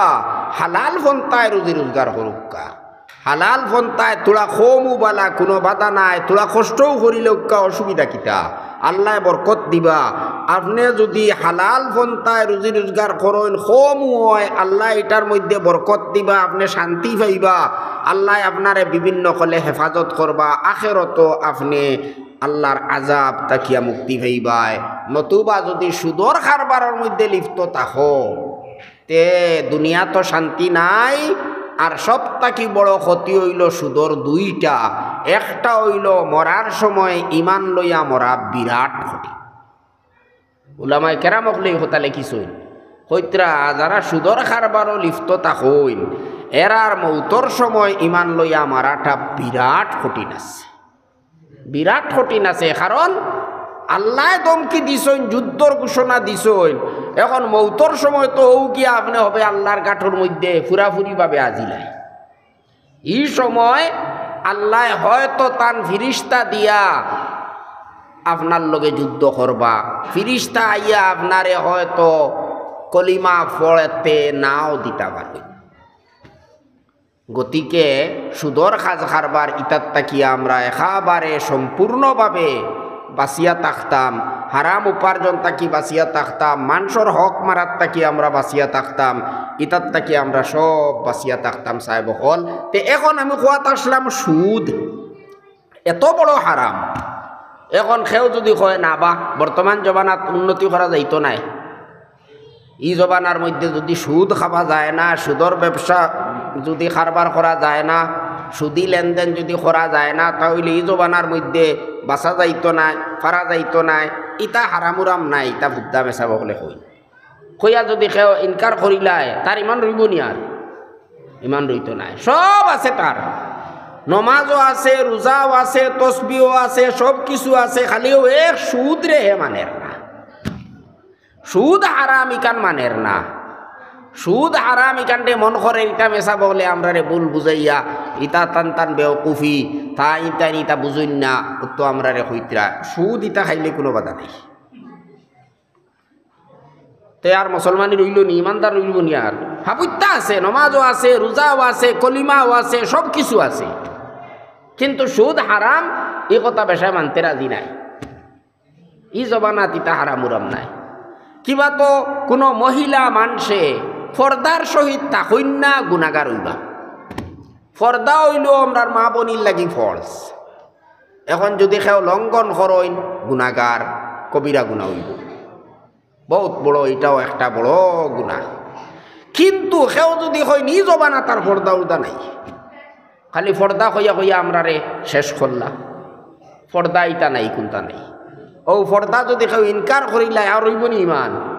হালাল পন্থায় রুজি রোজগার করউক্কা। হালাল পন্থায় থুড়া কমও বালা, কুনু বাধা নাই, থুড়া কষ্টও করিলাউক্কা, অসুবিধা কিতা? আল্লায় বরকত দিবা। আপনে যুদি হালাল পন্থায় রুজি রোজগার করইন, কমও অয়, আল্লায় ইটার মধ্যে বরকত দিবা, আপনে শান্তি পাইবা। আল্লায় আপনারে বিভিন্ন কলে হেফাজত করবা, আখেরাতো আপনে আল্লার আযাব থাকিয়া মুক্তি পাইবায়। নতুবা যুদি সুদর কারবারর মধ্যে লিপ্ত থাকো, তে দুনিয়াত শান্তি নাই। আর সব থাকি বড় ক্ষতি অইলো সুদর দুইটা। একটা অইলো মরার সময় ইমান লইয়া মরা বিরাট ক্ষতি। উলামায়ে কেরাম অকলে ই কথা লেখিছইন, কইতরা যারা সুদর কারবারো লিপ্ত থাকইন, এরার মউতর সময় ইমান লইয়া মারাটা বিরাট কঠিন আছে। বিরাট কঠিন আছে, কারণ আল্লায় ধমকি দিছইন, যুদ্ধর ঘোষণা দিছইন। এখন মউতর সময় তো অউ গিয়া আপনে হবে আল্লার গাটর মধ্যে পুরাপুরি ভাবে আজিলাই। ই সময় আল্লায় হয়তো তান ফিরিস্তা দিয়া আপনার লগে যুদ্ধ করবা, ফিরিস্তা আইয়া আপনারে হয়তো কলিমা পড়তে নাও দিতা পারে। গতিকে সুদর কাজ কারবার ইতার থাকি আমরা একেবারে সম্পূর্ণভাবে বাঁচিয়া থাকতাম, হারাম উপার্জন থাকি বাঁচিয়া থাকতাম, মানষর হক মারার থাকি আমরা বাঁচিয়া থাকতাম, ইতার থাকি আমরা সব বাঁচিয়া থাকতাম সাহেব অকল। তে এখন আমি কওয়াত আসলাম সুদ এত বড় হারাম। এখন কেউ যুদি কয়, "না বা, বর্তমান জমানাত উন্নতি করা যাইতো নায়, ই জমানার মধ্যে যুদি সুদ খাওয়া যায় না, সুদর ব্যবসা যুদি কারবার করা যায় না, সুদি লেনদেন যুদি করা যায় না, তা অইলে ই জমানার মধ্যে বাঁচা যাইতো নায়, পারা যাইতো নায়, ইতা হারাম উরাম নায়, ইতা বুদ্ধা মেসাব অকলে কইন।" কইয়া যুদি কেউ ইনকার করিলায়, তার ইমান রইবো নি আর? ইমান রইতো নায়। সব আছে তার, নমাজও আছে, রোজাও আছে, তসবিও আছে, সব কিছু আছে, খালি অউ এক সুদরে হে মানের না। সুদ হারাম ইখান মানের না। সুদ হারাম ইখানরে মন করে ইতা মেসাব অকলে আমরারে ভুল বুঝাইয়া, ইতা তান তান বেওকুফি, তা ইতা ইতা বুঝইন না, অতো আমরারে কইতরা। সুদ ইতা খাইলে কুনু বাধা নাই। তে আর মুসলমানি রইলো নি, ইমানদার রইলো নি আর? হাবুত্তা আছে, নমাজও আছে, রোজাও আছে, কলিমাও আছে, সব কিছু আছে, কিন্তু সুদ হারাম, ই কথা বেশায় মানতে রাজি নাই। ই জমানাত ইতা হারাম উরাম নাই। কিবা তো কুনু মহিলা মানষে পর্দার সহিত থাকইন না, গুনাগার অইবা। পর্দা অইলো আমরার মা বইনর লাগি ফরজ। এখন যুদি কেউ লঙ্ঘন করইন, গুনাগার, কবিরা গুনা অইবো। বউত বড়, ইটাও একটা বড় গুনা। কিন্তু কেউ যুদি কইন ই জমানাত আর পর্দা উর্দা নাই, খালি পর্দা কইয়া কইয়া আমরারে শেষ করলা, পর্দা ইতা নাই, কুনতা নাই। অউ পর্দা যুদি কেউ ইনকার করিলায়, আর রইবো নি ইমান?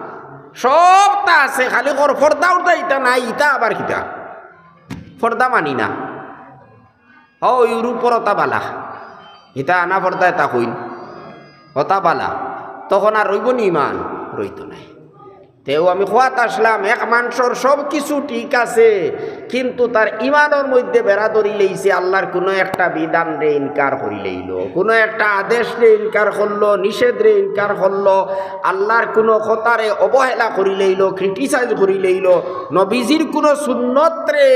সবতা আছে, খালি কর পর্দা উর্দা ইতা নাই, ইতা আবার কিতা? পর্দা মানি না। অউ ইউরোপর অতা বালা, ইতা আনা পর্দা ইতা কইন, অতা বালা, তখন আর রইবো নি ইমান? রইতো নায়। তেউ আমি কওয়াত আসলাম, এক মানষর সব কিছু ঠিক আছে, কিন্তু তার ইমানর মধ্যে বেড়া ধরি লইছে, আল্লার কুনু একটা বিধানরে ইনকার করি লইলো, কুনু একটা আদেশরে ইনকার করলো, নিষেধরে ইনকার করলো, আল্লার কুনু কথারে অবহেলা করি লইলো, criticize করি লইলো, নবীজির কুনু সুন্নতরে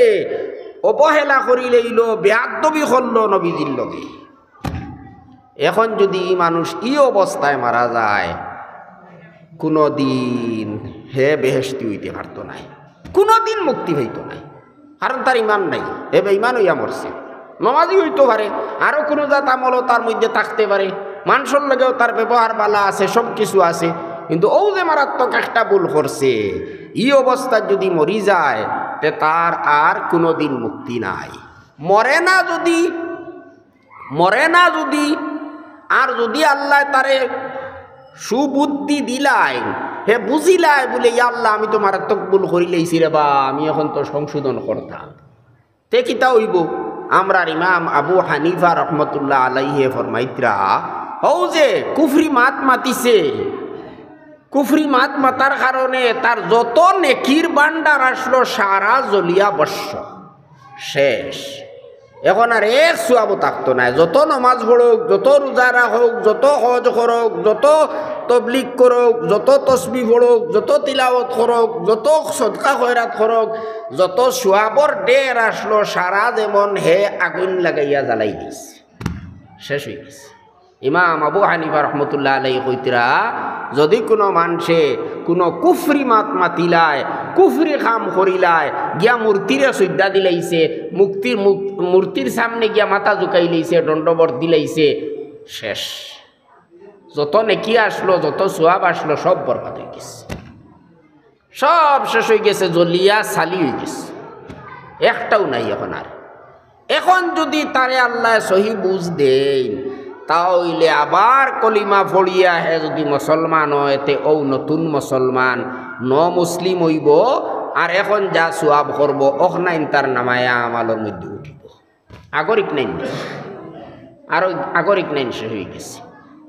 অবহেলা করি লইলো, বেয়াদবি করলো নবীজির লগে। এখন যুদি ই মানুষ ই অবস্থায় মারা যায়, কুনুদিন হে বেহেশতি অইতে পারতো নায়, কুনুদিন মুক্তি পাইতো নায়, কারণ তার ইমান নাই, হে বেইমান অইয়া মরছে। নমাজি অইতো পারে, আরো কুনু জাত আমলও তার মধ্যে থাকতে পারে, মানষর লগেও তার ব্যবহার ভালা আছে, সব কিছু আছে, কিন্তু অউ যে মারাত্মক একটা ভুল করছে, ই অবস্থাত যুদি মরি যায়, তে তার আর কুনুদিন মুক্তি নাই। মরে না যুদি, মরে না যুদি, আর যুদি আল্লায় তারে সুবুদ্ধি দিলাইন, হে বুঝিলায় বুলে, "ইয়া আল্লাহ, আমি তো মারাত্মক ভুল করি লাইছি রে বা, আমি এখন তো সংশোধন করতাম।" তে কিতা অইবো? আমরার ইমাম আবু হানিফা রহমতুল্লাহ আলাইহে ফরমাইতরা, হউ যে কুফরি মাত মাতিছে, কুফরি মাত মাতার কারণে তার যত নেকির ভান্ডার আসলো সারা জ্বলিয়া ভস্ম, শেষ। এখন আর এক সওয়াবও থাকতো নায়। যত নমাজ পড়ুক, যত রোজা রাখুক, যত হজ করুক, যত তবলিগ করুক, যত তসবি পড়ুক, যত তিলাওয়াত করুক, যত সদকা খয়রাত করুক, যত সওয়াবর ঢের আসলো, সারা যেমন হে আগুইন লাগাইয়া জ্বালাই দিছে, শেষ অইগেছে। ইমাম আবু হানিফা রহমতুল্লাহ আলাইহি কইতরা, যুদি কুনু মানষে কুনু কুফরি মাত মাতিলায়, কুফরি কাম করিলায়, গিয়া মূর্তিরে সইজদা দিলাইছে, মুক্তির মুক-, মূর্তির সামনে গিয়া মাথা ঝুকাইলাইছে, দণ্ডবত দিলাইছে, শেষ। যত নেকি আসলো, যত সওয়াব আসলো, সব বরবাদ অইগেছে। সব শেষ অইগেছে, জ্বলিয়া ছালি অইগেছে, একটাও নাই এখন আর। এখন যুদি তারে আল্লায় সহি বুঝ দেইন, তা অইলে আবার কলিমা পড়িয়া হে যুদি মুসলমান অয়, তে অউ নতুন মুসলমান, ন মুসলিম অইবো, আর এখন যা সওয়াব করবো, অখনাইন তার নামায়ে আমালর মধ্যে উঠিবো। আগর ইকনাইন নাই, আরো আগর ইকনাইন শেষ অইগেছে।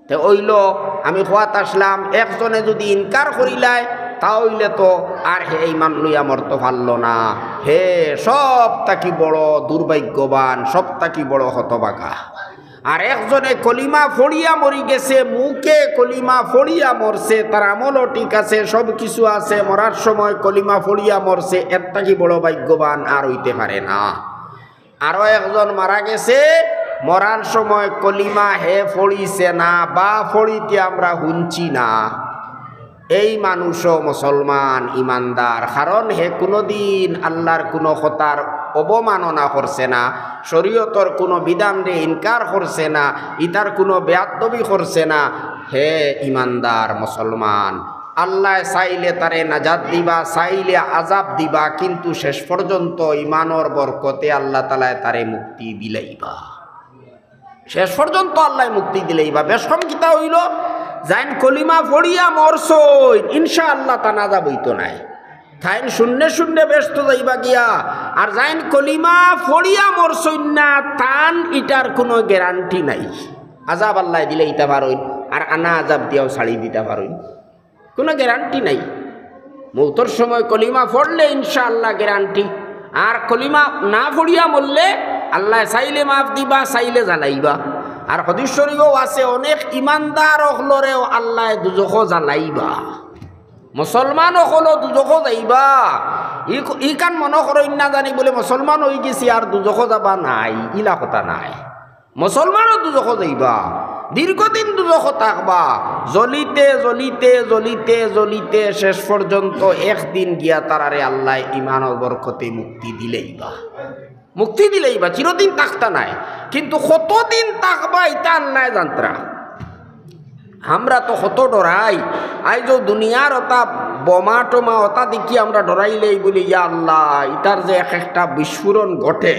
তে অইলো, আমি কওয়াত আসলাম, একজনে যুদি ইনকার করিলায়, তা অইলে তো আর হে ইমান লইয়া মরতো পারলো না, হে সব থাকি বড় দুর্ভাগ্যবান, সব থাকি বড় হতভাগা। আর একজনে কলিমা পড়িয়া মরি গেছে, মুখে কলিমা পড়িয়া মরছে, তার আমলও ঠিক আছে, সব কিছু আছে, মরার সময় কলিমা পড়িয়া মরছে, এর থাকি বড় ভাগ্যবান আর অইতে পারে না। আরো একজন মারা গেছে, মরার সময় কলিমা হে পড়িছে না বা পড়িতে আমরা হুনছি না। এই মানুষও মুসলমান, ইমানদার, কারণ হে কুনুদিন আল্লার কুনু কথার অবমাননা করছে না, শরীয়তর কুনু বিধানরে ইনকার করছে না, ইতার কুনু বেয়াদবি করছে না। হে ইমানদার মুসলমান, আল্লায় চাইলে তারে নাজাত দিবা, চাইলে আজাব দিবা, কিন্তু শেষ পর্যন্ত ইমানর বরকতে আল্লাহ তাআলায় তারে মুক্তি দিলাইবা। শেষ পর্যন্ত আল্লায় মুক্তি দিলাইবা। বেশ কম কিতা অইলো, যাইন কলিমা পড়িয়া মরছইন, ইনশাআল্লাহ তান আজাব অইতো নায়, তাইন শূন্যে শূন্যে বেহেস্তো যাইবা গিয়া। আর যাইন কলিমা পড়িয়া মরছইন না, তান ইটার কুনু গ্যারান্টি নাই। আজাব আল্লায় দিলাইতা পারইন, আর আনা আজাব দিয়াও ছাড়ি দিতা পারইন। কুনু গ্যারান্টি নাই। মউতর সময় কলিমা পড়লে ইনশাআল্লাহ গ্যারান্টি, আর কলিমা না পড়িয়া মরলে আল্লায় চাইলে মাফ দিবা, চাইলে জ্বালাইবা। আর হাদিস শরীফও আছে, অনেক ইমানদার অকলরেও আল্লায় দুজখো জ্বালাইবা, মুসলমান অকলও দুজখো যাইবা। ই-, ইখান মনো করইন না জানি বুলে মুসলমান অইগেছি আর দুজখো যাবা নায়, ইলা কথা নায়। মুসলমানও দুজখো যাইবা, দীর্ঘদিন দুজখো থাকবা, জ্বলিতে, জ্বলিতে, জ্বলিতে, জ্বলিতে শেষ পর্যন্ত একদিন গিয়া তারারে আল্লায় ইমানর বরকতে মুক্তি দিলাইবা। মুক্তি দিলাইবা, চিরদিন থাকতা নায়, কিন্তু কতদিন থাকবা ইতা আল্লায় জানতরা। আমরা তো কত ডরাই, আইজও দুনিয়ার অতা বোমা টোমা অতা দেখি আমরা ডরাইলাই বুলে, ইয়া আল্লাহ, ইতার যে এক একটা বিস্ফোরণ ঘটে,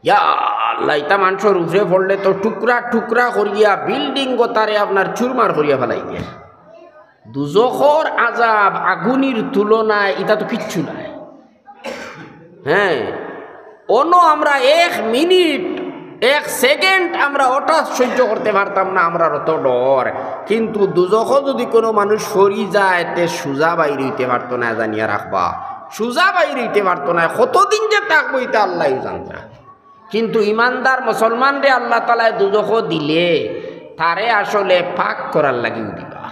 ইয়া আল্লাহ, ইতা মানষর উপরে পড়লে তো টুকরা টুকরা করিয়া বিল্ডিং গতারে আপনার চুরমার করিয়া ফালাই দেয়। দুজখর আজাব আগুনির তুলনায় ইতা তো কিচ্ছু নায়। হ্যাঁ, অনো আমরা এক মিনিট, এক সেকেন্ড আমরা অটা সহ্য করতে পারতাম না, আমরার অত ডর। কিন্তু দুজখো যুদি কুনু মানুষ পড়ি যায়, তে সুজা বাইর অইতে পারতো নায়, জানিয়া রাখবা। সুজা বাইর অইতে পারতো নায়, কতদিন যে থাকবো ইতা আল্লায়উ জানতরা। কিন্তু ইমানদার মুসলমানরে আল্লাহ তাআলায় দুজখো দিলে তারে আসলে পাক করার লাগিউ দিবা,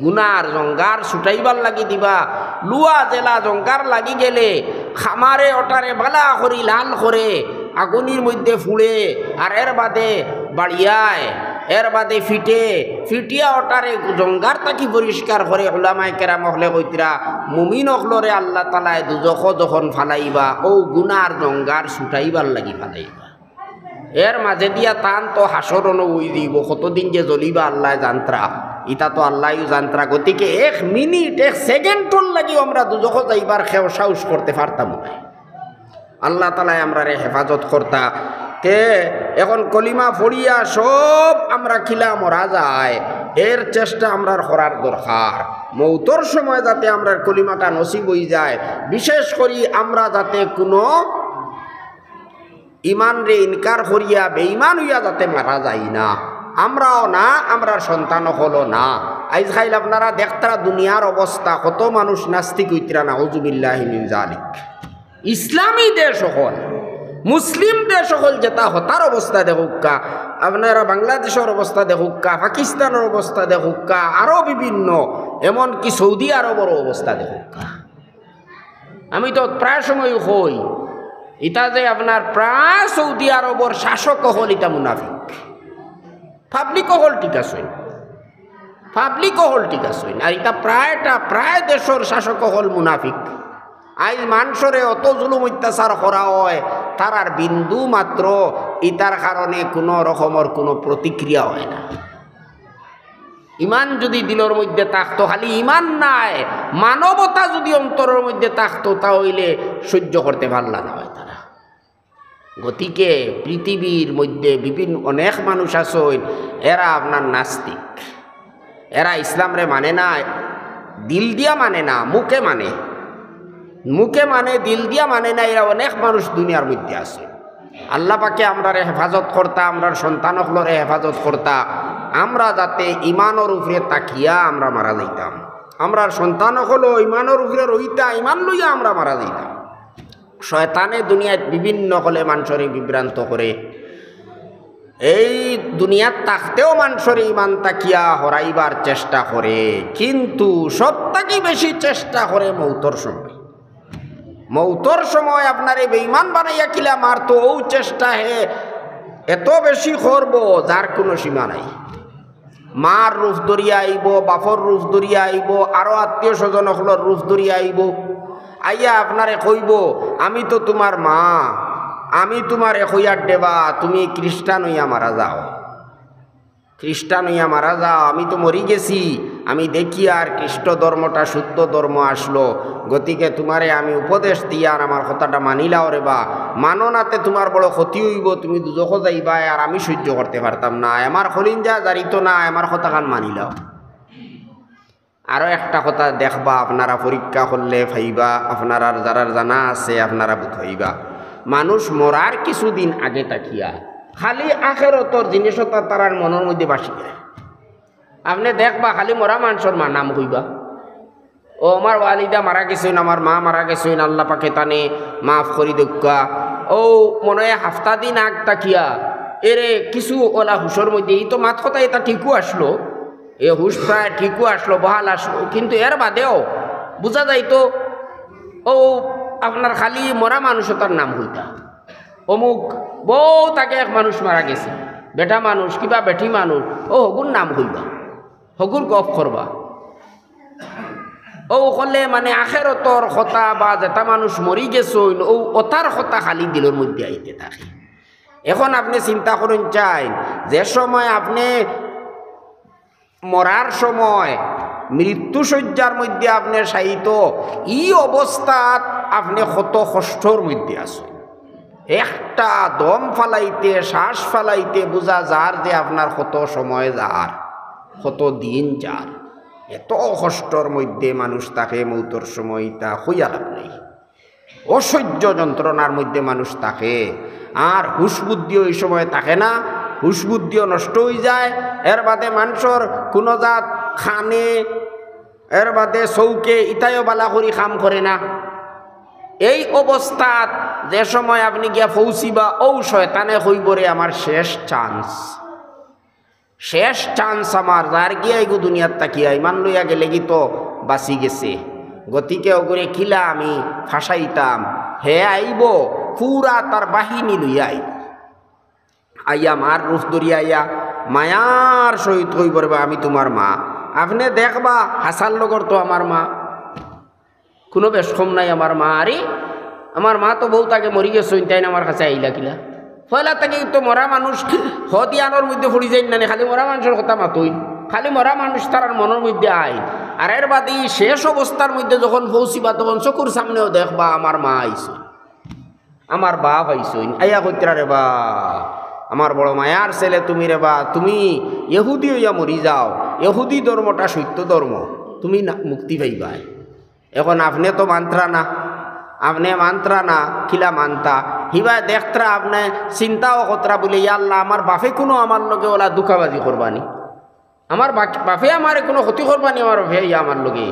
গুনার জঙ্গার ছুটাইবার লাগি দিবা। লুয়া জেলা জঙ্গার লাগি গেলে খামারে ওটারে বালা করি লাল করে আগুনির মধ্যে ফুড়ে, আর এর বাদে বাড়িয়ায়, এর বাদে ফিটে, ফিটিয়া ওটারে জঙ্গার থাকি পরিষ্কার করে। উলামায়ে কেরাম অকলে কইতরা, মুমিন অকলরে আল্লাহ তাআলায় দুজখো যখন ফালাইবা, অউ গুনার জঙ্গার ছুটাইবার লাগি ফালাইবা। এর মাঝে দিয়া তান তো হাশর অনো অইযিবো, কতদিন যে জ্বলিবা আল্লায় জানতরা, ইতা তো আল্লায়উ জানতরা। গতিকে এক মিনিট, এক সেকেন্ডর লাগিও আমরা দুজখো যাইবার কেউ সাহস করতে পারতাম নায়। আল্লাহ তাআলায় আমরারে হেফাজত করতা। তে এখন কলিমা পড়িয়া সব আমরা কিলা মরা যায়, এর চেষ্টা আমরার করার দরকার। মৌতর সময় যাতে আমরার কলিমাটা নসিব অইযায়, বিশেষ করি আমরা যাতে কুনু ইমানরে ইনকার করিয়া বেইমান অইয়া যাতে মারা যাই না, আমরাও না, আমরার সন্তান অকলও না। আইজ কাইল আপনারা দেখতরা দুনিয়ার অবস্থা, কত মানুষ নাস্তিক অইতরা, নাউজুবিল্লাহি মিন জালিক। ইসলামী দেশ অকল, মুসলিম দেশ অকল যেতা, হতার অবস্থা দেখউক্কা, আপনারা বাংলাদেশর অবস্থা দেখউক্কা, পাকিস্তানর অবস্থা দেখউক্কা, আরো বিভিন্ন, এমনকি সৌদি আরবর অবস্থা দেখউক্কা। আমি তো প্রায় সময় কই, ইতা যে আপনার প্রায় সৌদি আরবর শাসক অকল ইতা মুনাফিক। পাবলিক অকল ঠিক আছে, পাবলিক অকল ঠিক আছে, আর ইতা প্রায়টা, প্রায় দেশর শাসক অকল মুনাফিক। আইজ মানষরে অত জুলুম অত্যাচার করা অয়, তারার বিন্দু মাত্র ইতার কারণে কুনু রকমর কুনু প্রতিক্রিয়া অয় না। ইমান যুদি দিলর মধ্যে থাকতো, খালি ইমান নায়, মানবতা যুদি অন্তরর মধ্যে থাকতো, তা অইলে সইজ্য করতে পারলা না অয় তারা। গতিকে পৃথিবীর মধ্যে বিভিন্ন অনেক মানুষ আছইন, এরা আপনার নাস্তিক, এরা ইসলামরে মানে না, দিল দিয়া মানে না, মুখে মানে, মুখে মানে, দিল দিয়া মানে না, এরা অনেক মানুষ দুনিয়ার মধ্যে আছে। আল্লাহ পাকে আমরারে হেফাজত করতা, আমরার সন্তান অকলরে হেফাজত করতা, আমরা যাতে ইমানর উপরে থাকিয়া আমরা মারা যাইতাম, আমরার সন্তান অকলও ইমানর উপরে রইতা, ইমান লইয়া আমরা মারা যাইতাম। শয়তানে দুনিয়াত বিভিন্ন অকলে মানষরে বিভ্রান্ত করে, এই দুনিয়াত থাকতেও মানষরে ইমান থাকিয়া হরাইবার চেষ্টা করে, কিন্তু সব থাকি বেশি চেষ্টা করে মৌতর সময়। মৌতর সময় আপনারে বেইমান বানাইয়া কিলা মারতো, অউ চেষ্টা হে এত বেশি করবো, যার কুনু সীমা নাই। মার রূপ ধরিয়া আইবো, বাপর রূপ ধরিয়া আইবো, আরো আত্মীয় স্বজন অকলর রূপ ধরিয়া আইবো। আইয়া আপনারে কইবো, "আমি তো তুমার মা, আমি তুমারে কইয়ার দেবা, তুমি খ্রিস্টান অইয়া মারা যাও, খ্রিস্টান অইয়া মারা যাও, আমি তো মরি গেছি, আমি দেখিয়ার খ্রিস্ট ধর্মটা শুদ্ধ ধর্ম আছলো, গতিকে তুমারে আমি উপদেশ দিয়ার আমার কথাটা মানিলাও রেবা, মানো না তে তুমার বড় ক্ষতি অইবো, তুমি দুজখো যাইবায়, আর আমি সইজ্য করতে পারতাম না, আমার কলিঞ্জা জারিতো না, আমার কথাখান মানিলাও।" আরো একটা কথা দেখবা, আপনারা পরীক্ষা করলে পাইবা, আপনারার যারার জানা আছে আপনারা বুঝাইবা। মানুষ মরার কিছুদিন আগে থাকিয়া খালি আখেরতর জিনিস অতা তারার মনর মধ্যে বাসি যায়। আপনে দেখবা খালি মরা মানষর মা নাম কইবা, "ও আমার ওয়ালিদা মারা গেছইন, আমার মা মারা গেছইন, আল্লাহ পাকে তানে মাফ করি দেউক্কা।" ও মনে অয় হাফতা দিন আগ থাকিয়া এরে কিছু অলা হুশর মধ্যে, ই তো মাত কথা ইতা ঠিকউ আছলো, এ হুশ প্রায় ঠিকউ আছলো, বহাল আছলো, কিন্তু এর বাদেও বুঝা যাইতো, ও আপনার খালি মরা মানুষ অতার নাম কইতা, অমুক, বউত আগে এক মানুষ মারা গেছে, বেটা মানুষ কিবা বেটি মানুষ, ও হগুর নাম কইবা, হগুর গফ করবা। ও অকলে মানে আখেরতর কথা বা যেতা মানুষ মরি গেছইন, ও অতার কথা খালি দিলর মধ্যে আইতে থাকে। এখন আপনে চিন্তা করইন চাইন, যে সময় আপনে মরার সময় মৃত্যু শয্যার মধ্যে আপনে শায়িত, ই অবস্থাত আপনে কত কষ্টর মধ্যে আছইন। একটা দম ফালাইতে, শ্বাস ফালাইতে বুঝা যার যে আপনার কত সময় যার, কত দিন যার। এত কষ্টর মধ্যে মানুষ থাকে, মৌতর সময় ইতা কইয়া লাভ নাই। অসহ্য যন্ত্রণার মধ্যে মানুষ থাকে, আর হুশ বুদ্ধি ওই সময় থাকে না। হুশ বুদ্ধিও নষ্ট অইযায়। এর বাদে মানষর কুনু জাত কানে, এর বাদে চউখে, ইতায়ও বালা করি কাম করে না। এই অবস্থাত যে সময় আপনে গিয়া পৌঁছিবা, অউ শয়তানে কইবো রে, আমার শেষ chance, শেষ chance আমার, যার গিয়া এগু দুনিয়াত থাকিয়া ইমান লইয়া গেলেগি তো বাঁচি গেছে, গতিকে অগুরে কিলা আমি ফাঁসাইতাম। হে আইবো, পুরা তার বাহিনী লইয়া আইবো। আইয়া মার রূপ ধরিয়া আইয়া মায়ার সহিত কইবো রে বা, আমি তুমার মা। আপনে দেখবা, হাছার লগর তো আমার মা, কুনু বেশ কম নাই আমার মা। আরে, আমার মা তো বউত আগে মরি গেছইন, তাইন আমার কাছে আইলা কিলা? পয়লা থাকি তো মরা মানুষ হদিয়ানোর মধ্যে পড়ি যাইন না নি, খালি মরা মানুষর কথা মাতইন, খালি মরা মানুষ তারার মনর মধ্যে আইন। আর এর বাদে ই শেষ অবস্থার মধ্যে যখন পৌঁছিবা, তখন চকুর সামনেও দেখবা আমার মা আইছইন, আমার বাপ আইছইন, আইয়া কইতরা রে বা, আমার বড় মায়ার ছেলে তুমি রে বা, তুমি ইহুদি অইয়া মরি যাও, ইহুদি ধর্মটা সত্য ধর্ম, তুমি না, মুক্তি পাইবায়। এখন আপনে তো মানতরা না, আপনে মানতরা না, কিলা মানতা? হিবায় দেখতরা, আপনে চিন্তাও করতরা বুলে, ইয়া আল্লাহ, আমার বাপে কুনু আমার লগে অলা ধুকাবাজি করবা নি, আমার বাক-, বাপে আমারে কুনু ক্ষতি করবা নি, আমার বাপে ইয়া আমার লগে,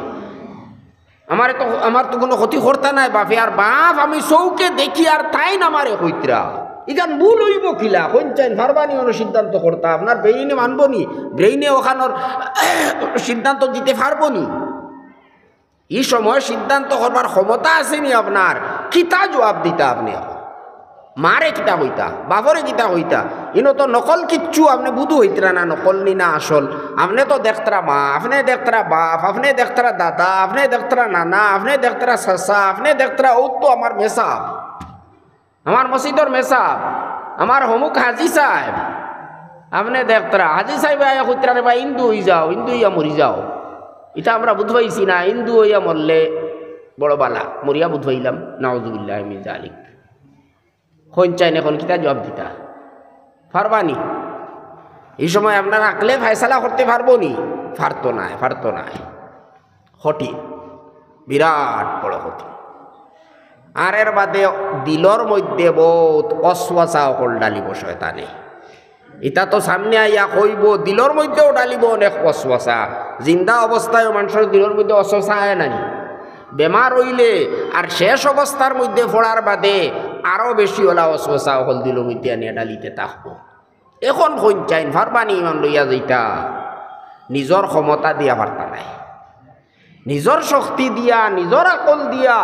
আমারে তো, আমার তো কুনু ক্ষতি করতা নায় বাপে। আর বাপ আমি চউখে দেখি, আর তাইন আমারে কইতরা, ইখান ভুল অইবো কিলা? কইন চাইন পারবা নি অনো সিদ্ধান্ত করতা? আপনার brain-এ মানবো নি? Brain-এ অখানোর সিদ্ধান্ত দিতে পারবো নি? ই সময় সিদ্ধান্ত করবার ক্ষমতা আছে নি আপনার? কিতা জুয়াব দিতা আপনে? মারে কিতা কইতা? বাপরে কিতা কইতা? ইনো তো নকল কিচ্ছু আপনে বুধু অইতরা না, নকল নি না আসল। আপনে তো দেখতরা মা, আপনে দেখতরা বাপ, আপনে দেখতরা দাদা, আপনে দেখতরা নানা, আপনে দেখতরা চাচা, আপনে দেখতরা অউ তো আমার মেসাব। আমার মসজিদর মেসাব, আমার হমুক হাজি সাহেব, আপনে দেখতরা, হাজি সাহেবে আইয়া কইতরা রে বা, হিন্দু অই যাও, হিন্দু অইয়া মরি যাও। ইতা আমরা বুঝ পাইছি না, হিন্দু অইয়া মরলে বড় বালা, মরিয়া বুঝ পাইলাম, নাউজুবিল্লাহি মিন যালিক। কইন চাইন এখন কিতা জুয়াব দিতা? পারবা নি? ই সময় আপনার আকলে ফয়সালা করতে পারবো নি? পারতো নায়, পারতো নায়। কঠিন, বিরাট বড় কঠিন। আর এর বাদে দিলর মধ্যে বউত ওয়াসওয়াসা অকল ডালিবো শয়তানে। ইতা তো সামনে আইয়া কইবো, দিলর মধ্যেও ডালিবো অনেক ওয়াসওয়াসা। জিন্দা অবস্থায়ও মানষর দিলর মধ্যে ওয়াসওয়াসা আয় না নি? বেমার অইলে আর শেষ অবস্থার মধ্যে পড়ার বাদে আরো বেশি অলা ওয়াসওয়াসা অকল দিলর মধ্যে আনিয়া ডালিতে থাকবো। এখন কইন চাইন পারবা নি ইমান লইয়া যাইতা? নিজর ক্ষমতা দিয়া পারতা নায়, নিজর শক্তি দিয়া, নিজর আকল দিয়া,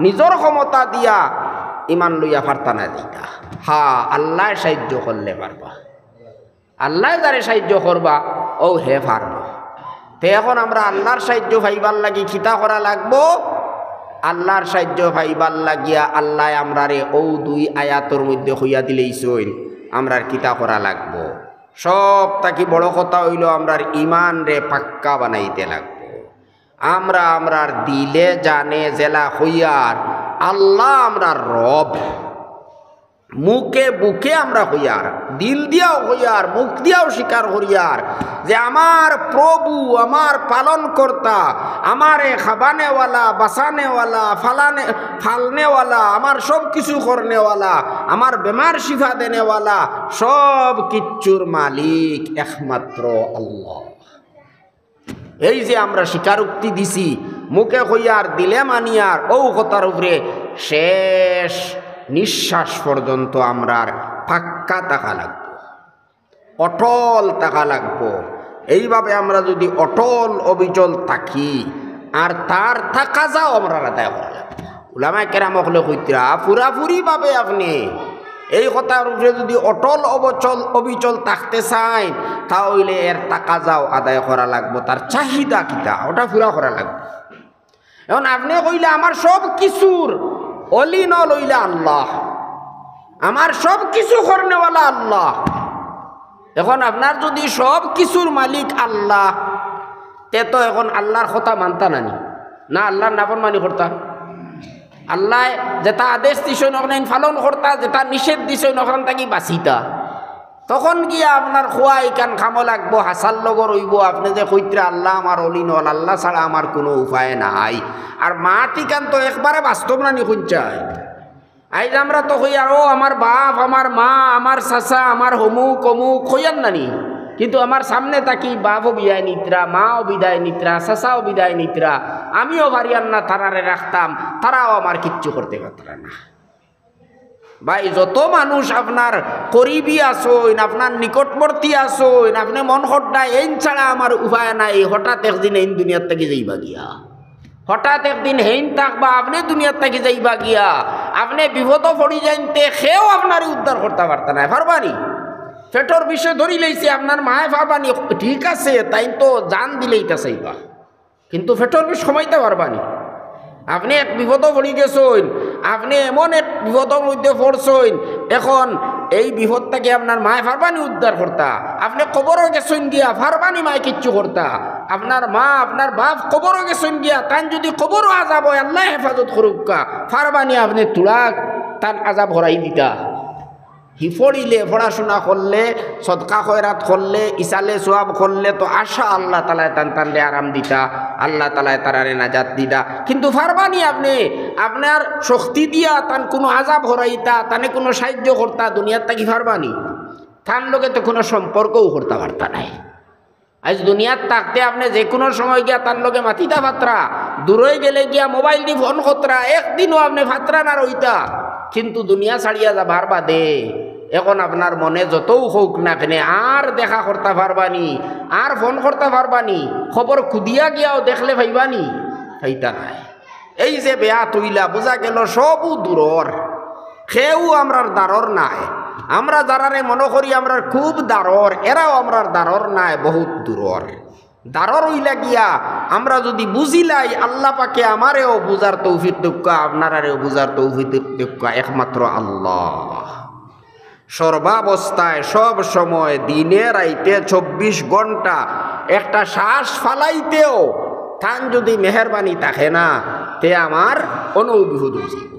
নিজর ক্ষমতা দিয়া ইমান লইয়া পারতা নায় যাইতা। হ্যাঁ, আল্লায় সাহায্য করলে পারবা। আল্লায় যারে সাহায্য করবা, অউ হে পারবো। তে এখন আমরা আল্লার সাহায্য পাইবার লাগি কিতা করা লাগবো? আল্লার সাহায্য পাইবার লাগিয়া আল্লায় আমরারে অউ দুই আয়াতর মধ্যে কইয়া দিলাইছইন, আমরার কিতা করা লাগবো। সব থাকি বড় কথা অইলো আমরার ইমানরে পাক্কা বানাইতে লাগবো। আমরা আমরার দিলে জানে যেলা কইয়ার, আল্লা আমরার রব। মুখে বুকে আমরা কইয়ার, দিল দিয়াও কইয়ার, মুখ দিয়াও স্বীকার করিয়ার যে আমার প্রভু, আমার পালনকর্তা, আমারে খাবানেওয়ালা, বাঁচানেওয়ালা, ফালানে-, ফালনেওয়ালা, আমার সব কিছু করনেওয়ালা, আমার বেমার শিফা দেনেওয়ালা, সব কিচ্ছুর মালিক একমাত্র আল্লা। এই যে আমরা স্বীকারোক্তি দিছি, মুখে কইয়ার, দিলে মানিয়ার, অউ কথার উপরে শেষ নিঃশ্বাস পর্যন্ত আমরার পাক্কা থাকা লাগবো, অটল থাকা লাগবো। এইভাবে আমরা যুদি অটল অবিচল থাকি, আর তার তাকাজাও আমরার আদায় করা লাগবো। উলামায়ে কেরাম অকলে কইতরা, পুরাপুরি ভাবে আপনে এই কথার উপরে যুদি অটল অবচল, অবিচল থাকতে চাইন, তা অইলে এর তাকাজাও আদায় করা লাগবো। তার চাহিদা কিতা, ওটা পুরা করা লাগবো। এখন আপনে কইলা, "আমার সব কিছুর all in all অইলা আল্লা, আমার সব কিছু করনেওয়ালা আল্লা।" এখন আপনার যুদি সব কিছুর মালিক আল্লা, তে তো এখন আল্লার কথা মানতা নানি, না আল্লার নাফরমানি করতা? আল্লায় যেটা আদেশ দিছইন, অখান পালন করতা, যেটা নিষেধ দিছইন, অখান থাকি বাঁচিতা। তখন গিয়া আপনার খোয়া ইখান কামো লাগবো, হাছার লগর অইবো, আপনে যে কইতরা, "আল্লা আমার all in all, আল্লা ছাড়া আমার কুনু উপায় নাই।" আর মাত ইখান তো একবারে বাস্তব নানি, কইন চাইন? আইজ আমরা তো কইয়ার, "ও আমার বাপ, আমার মা, আমার চাচা, আমার হমুক অমুক," কইয়ার নানি? কিন্তু আমার সামনে থাকি বাপও বিদায় নিতরা, মাও বিদায় নিতরা, চাচাও বিদায় নিতরা, আমিও পারিয়ার না তারারে রাখতাম, তারাও আমার কিচ্ছু করতে পারতরা না। ভাই, যত মানুষ আপনার করিবি আছইন, আপনার নিকটবর্তী আছইন, আপনে মন কররা এইন ছাড়া আমার উপায় নাই, হঠাৎ একদিন এইন দুনিয়ার থাকি যাইবা গিয়া। হঠাৎ একদিন হেইন থাকবা, আপনে দুনিয়ার থাকি যাইবা গিয়া, আপনে বিপদো পড়ি যাইনতে কেউ আপনারে উদ্ধার করতা পারতা নায়, পারবানি? পেটর বিষে ধরি লইছে, আপনার মায়ে পারবানি? ঠিক আছে, তাইন তো জান দিলাইতা চাইবা, কিন্তু পেটর বিষ কমাইতা পারবানি? আপনে এক বিপদো পড়ি গেছইন, আপনে এমন এক বিপদর মধ্যে পড়ছইন, এখন এই বিপদ থাকি আপনার মায়ে পারবানি উদ্ধার করতা? আপনে কবরো গেছইন গিয়া, পারবানি মায়ে কিচ্ছু করতা? আপনার মা, আপনার বাপ কবরো গেছইন গিয়া, তান যদি কবরো আজাব অয়, আল্লায় হেফাজত করুক্কা, পারবানি আপনে তুলা তান আজাব হরাই দিতা? হি পড়িলে, পড়াশুনা করলে, সদকা খয়রাত করলে, ইসালে সওয়াব করলে তো আশা আল্লাহ তাআলায় তান তানরে আরাম দিতা, আল্লাহ তাআলায় তারারে নাজাত দিতা। কিন্তু পারবানি আপনে আপনার শক্তি দিয়া তান কুনু আজাব হরাইতা, তানে কুনু সাহায্য করতা, দুনিয়ার থাকি পারবানি? তান লগে তো কুনু সম্পর্কও করতা পারতা নায়। আইজ দুনিয়াত থাকতে আপনে যে কুনু সময় গিয়া তান লগে মাতিতা পারতরা, দূরই গেলে গিয়া মোবাইলদি ফোন করতরা, একদিনও আপনে পারতরা না রইতা। কিন্তু দুনিয়া ছাড়িয়া যাবার বাদে এখন আপনার মনে যতউ হউক না কেনে, আর দেখা করতা পারবানি, আর ফোন করতা পারবানি, খবর খুদিয়া গিয়াও দেখলে পাইবানি? পাইতা নায়। এই যে বেয়াত অইলা, বুঝা গেল সবউ দূরর, কেউ আমরার দারর নায়। আমরা যারারে মনো করি আমরার খুব দারর, এরাও আমরার দারর নায়, বহুত দূরর। দারর অইলা গিয়া আমরা যুদি বুঝিলাই, আল্লাহ পাকে আমারেও বুঝার তৌফিক দেউক্কা, আপনারারেও বুঝার তৌফিক দেউক্কা একমাত্র আল্লাহ। সর্বাবস্থায়, সব সময়, দিনে রাইতে, চব্বিশ ঘন্টা একটা শ্বাস ফালাইতেও তান যুদি মেহেরবানি থাকে না, তে আমার অনৌ বিপদ অইছে।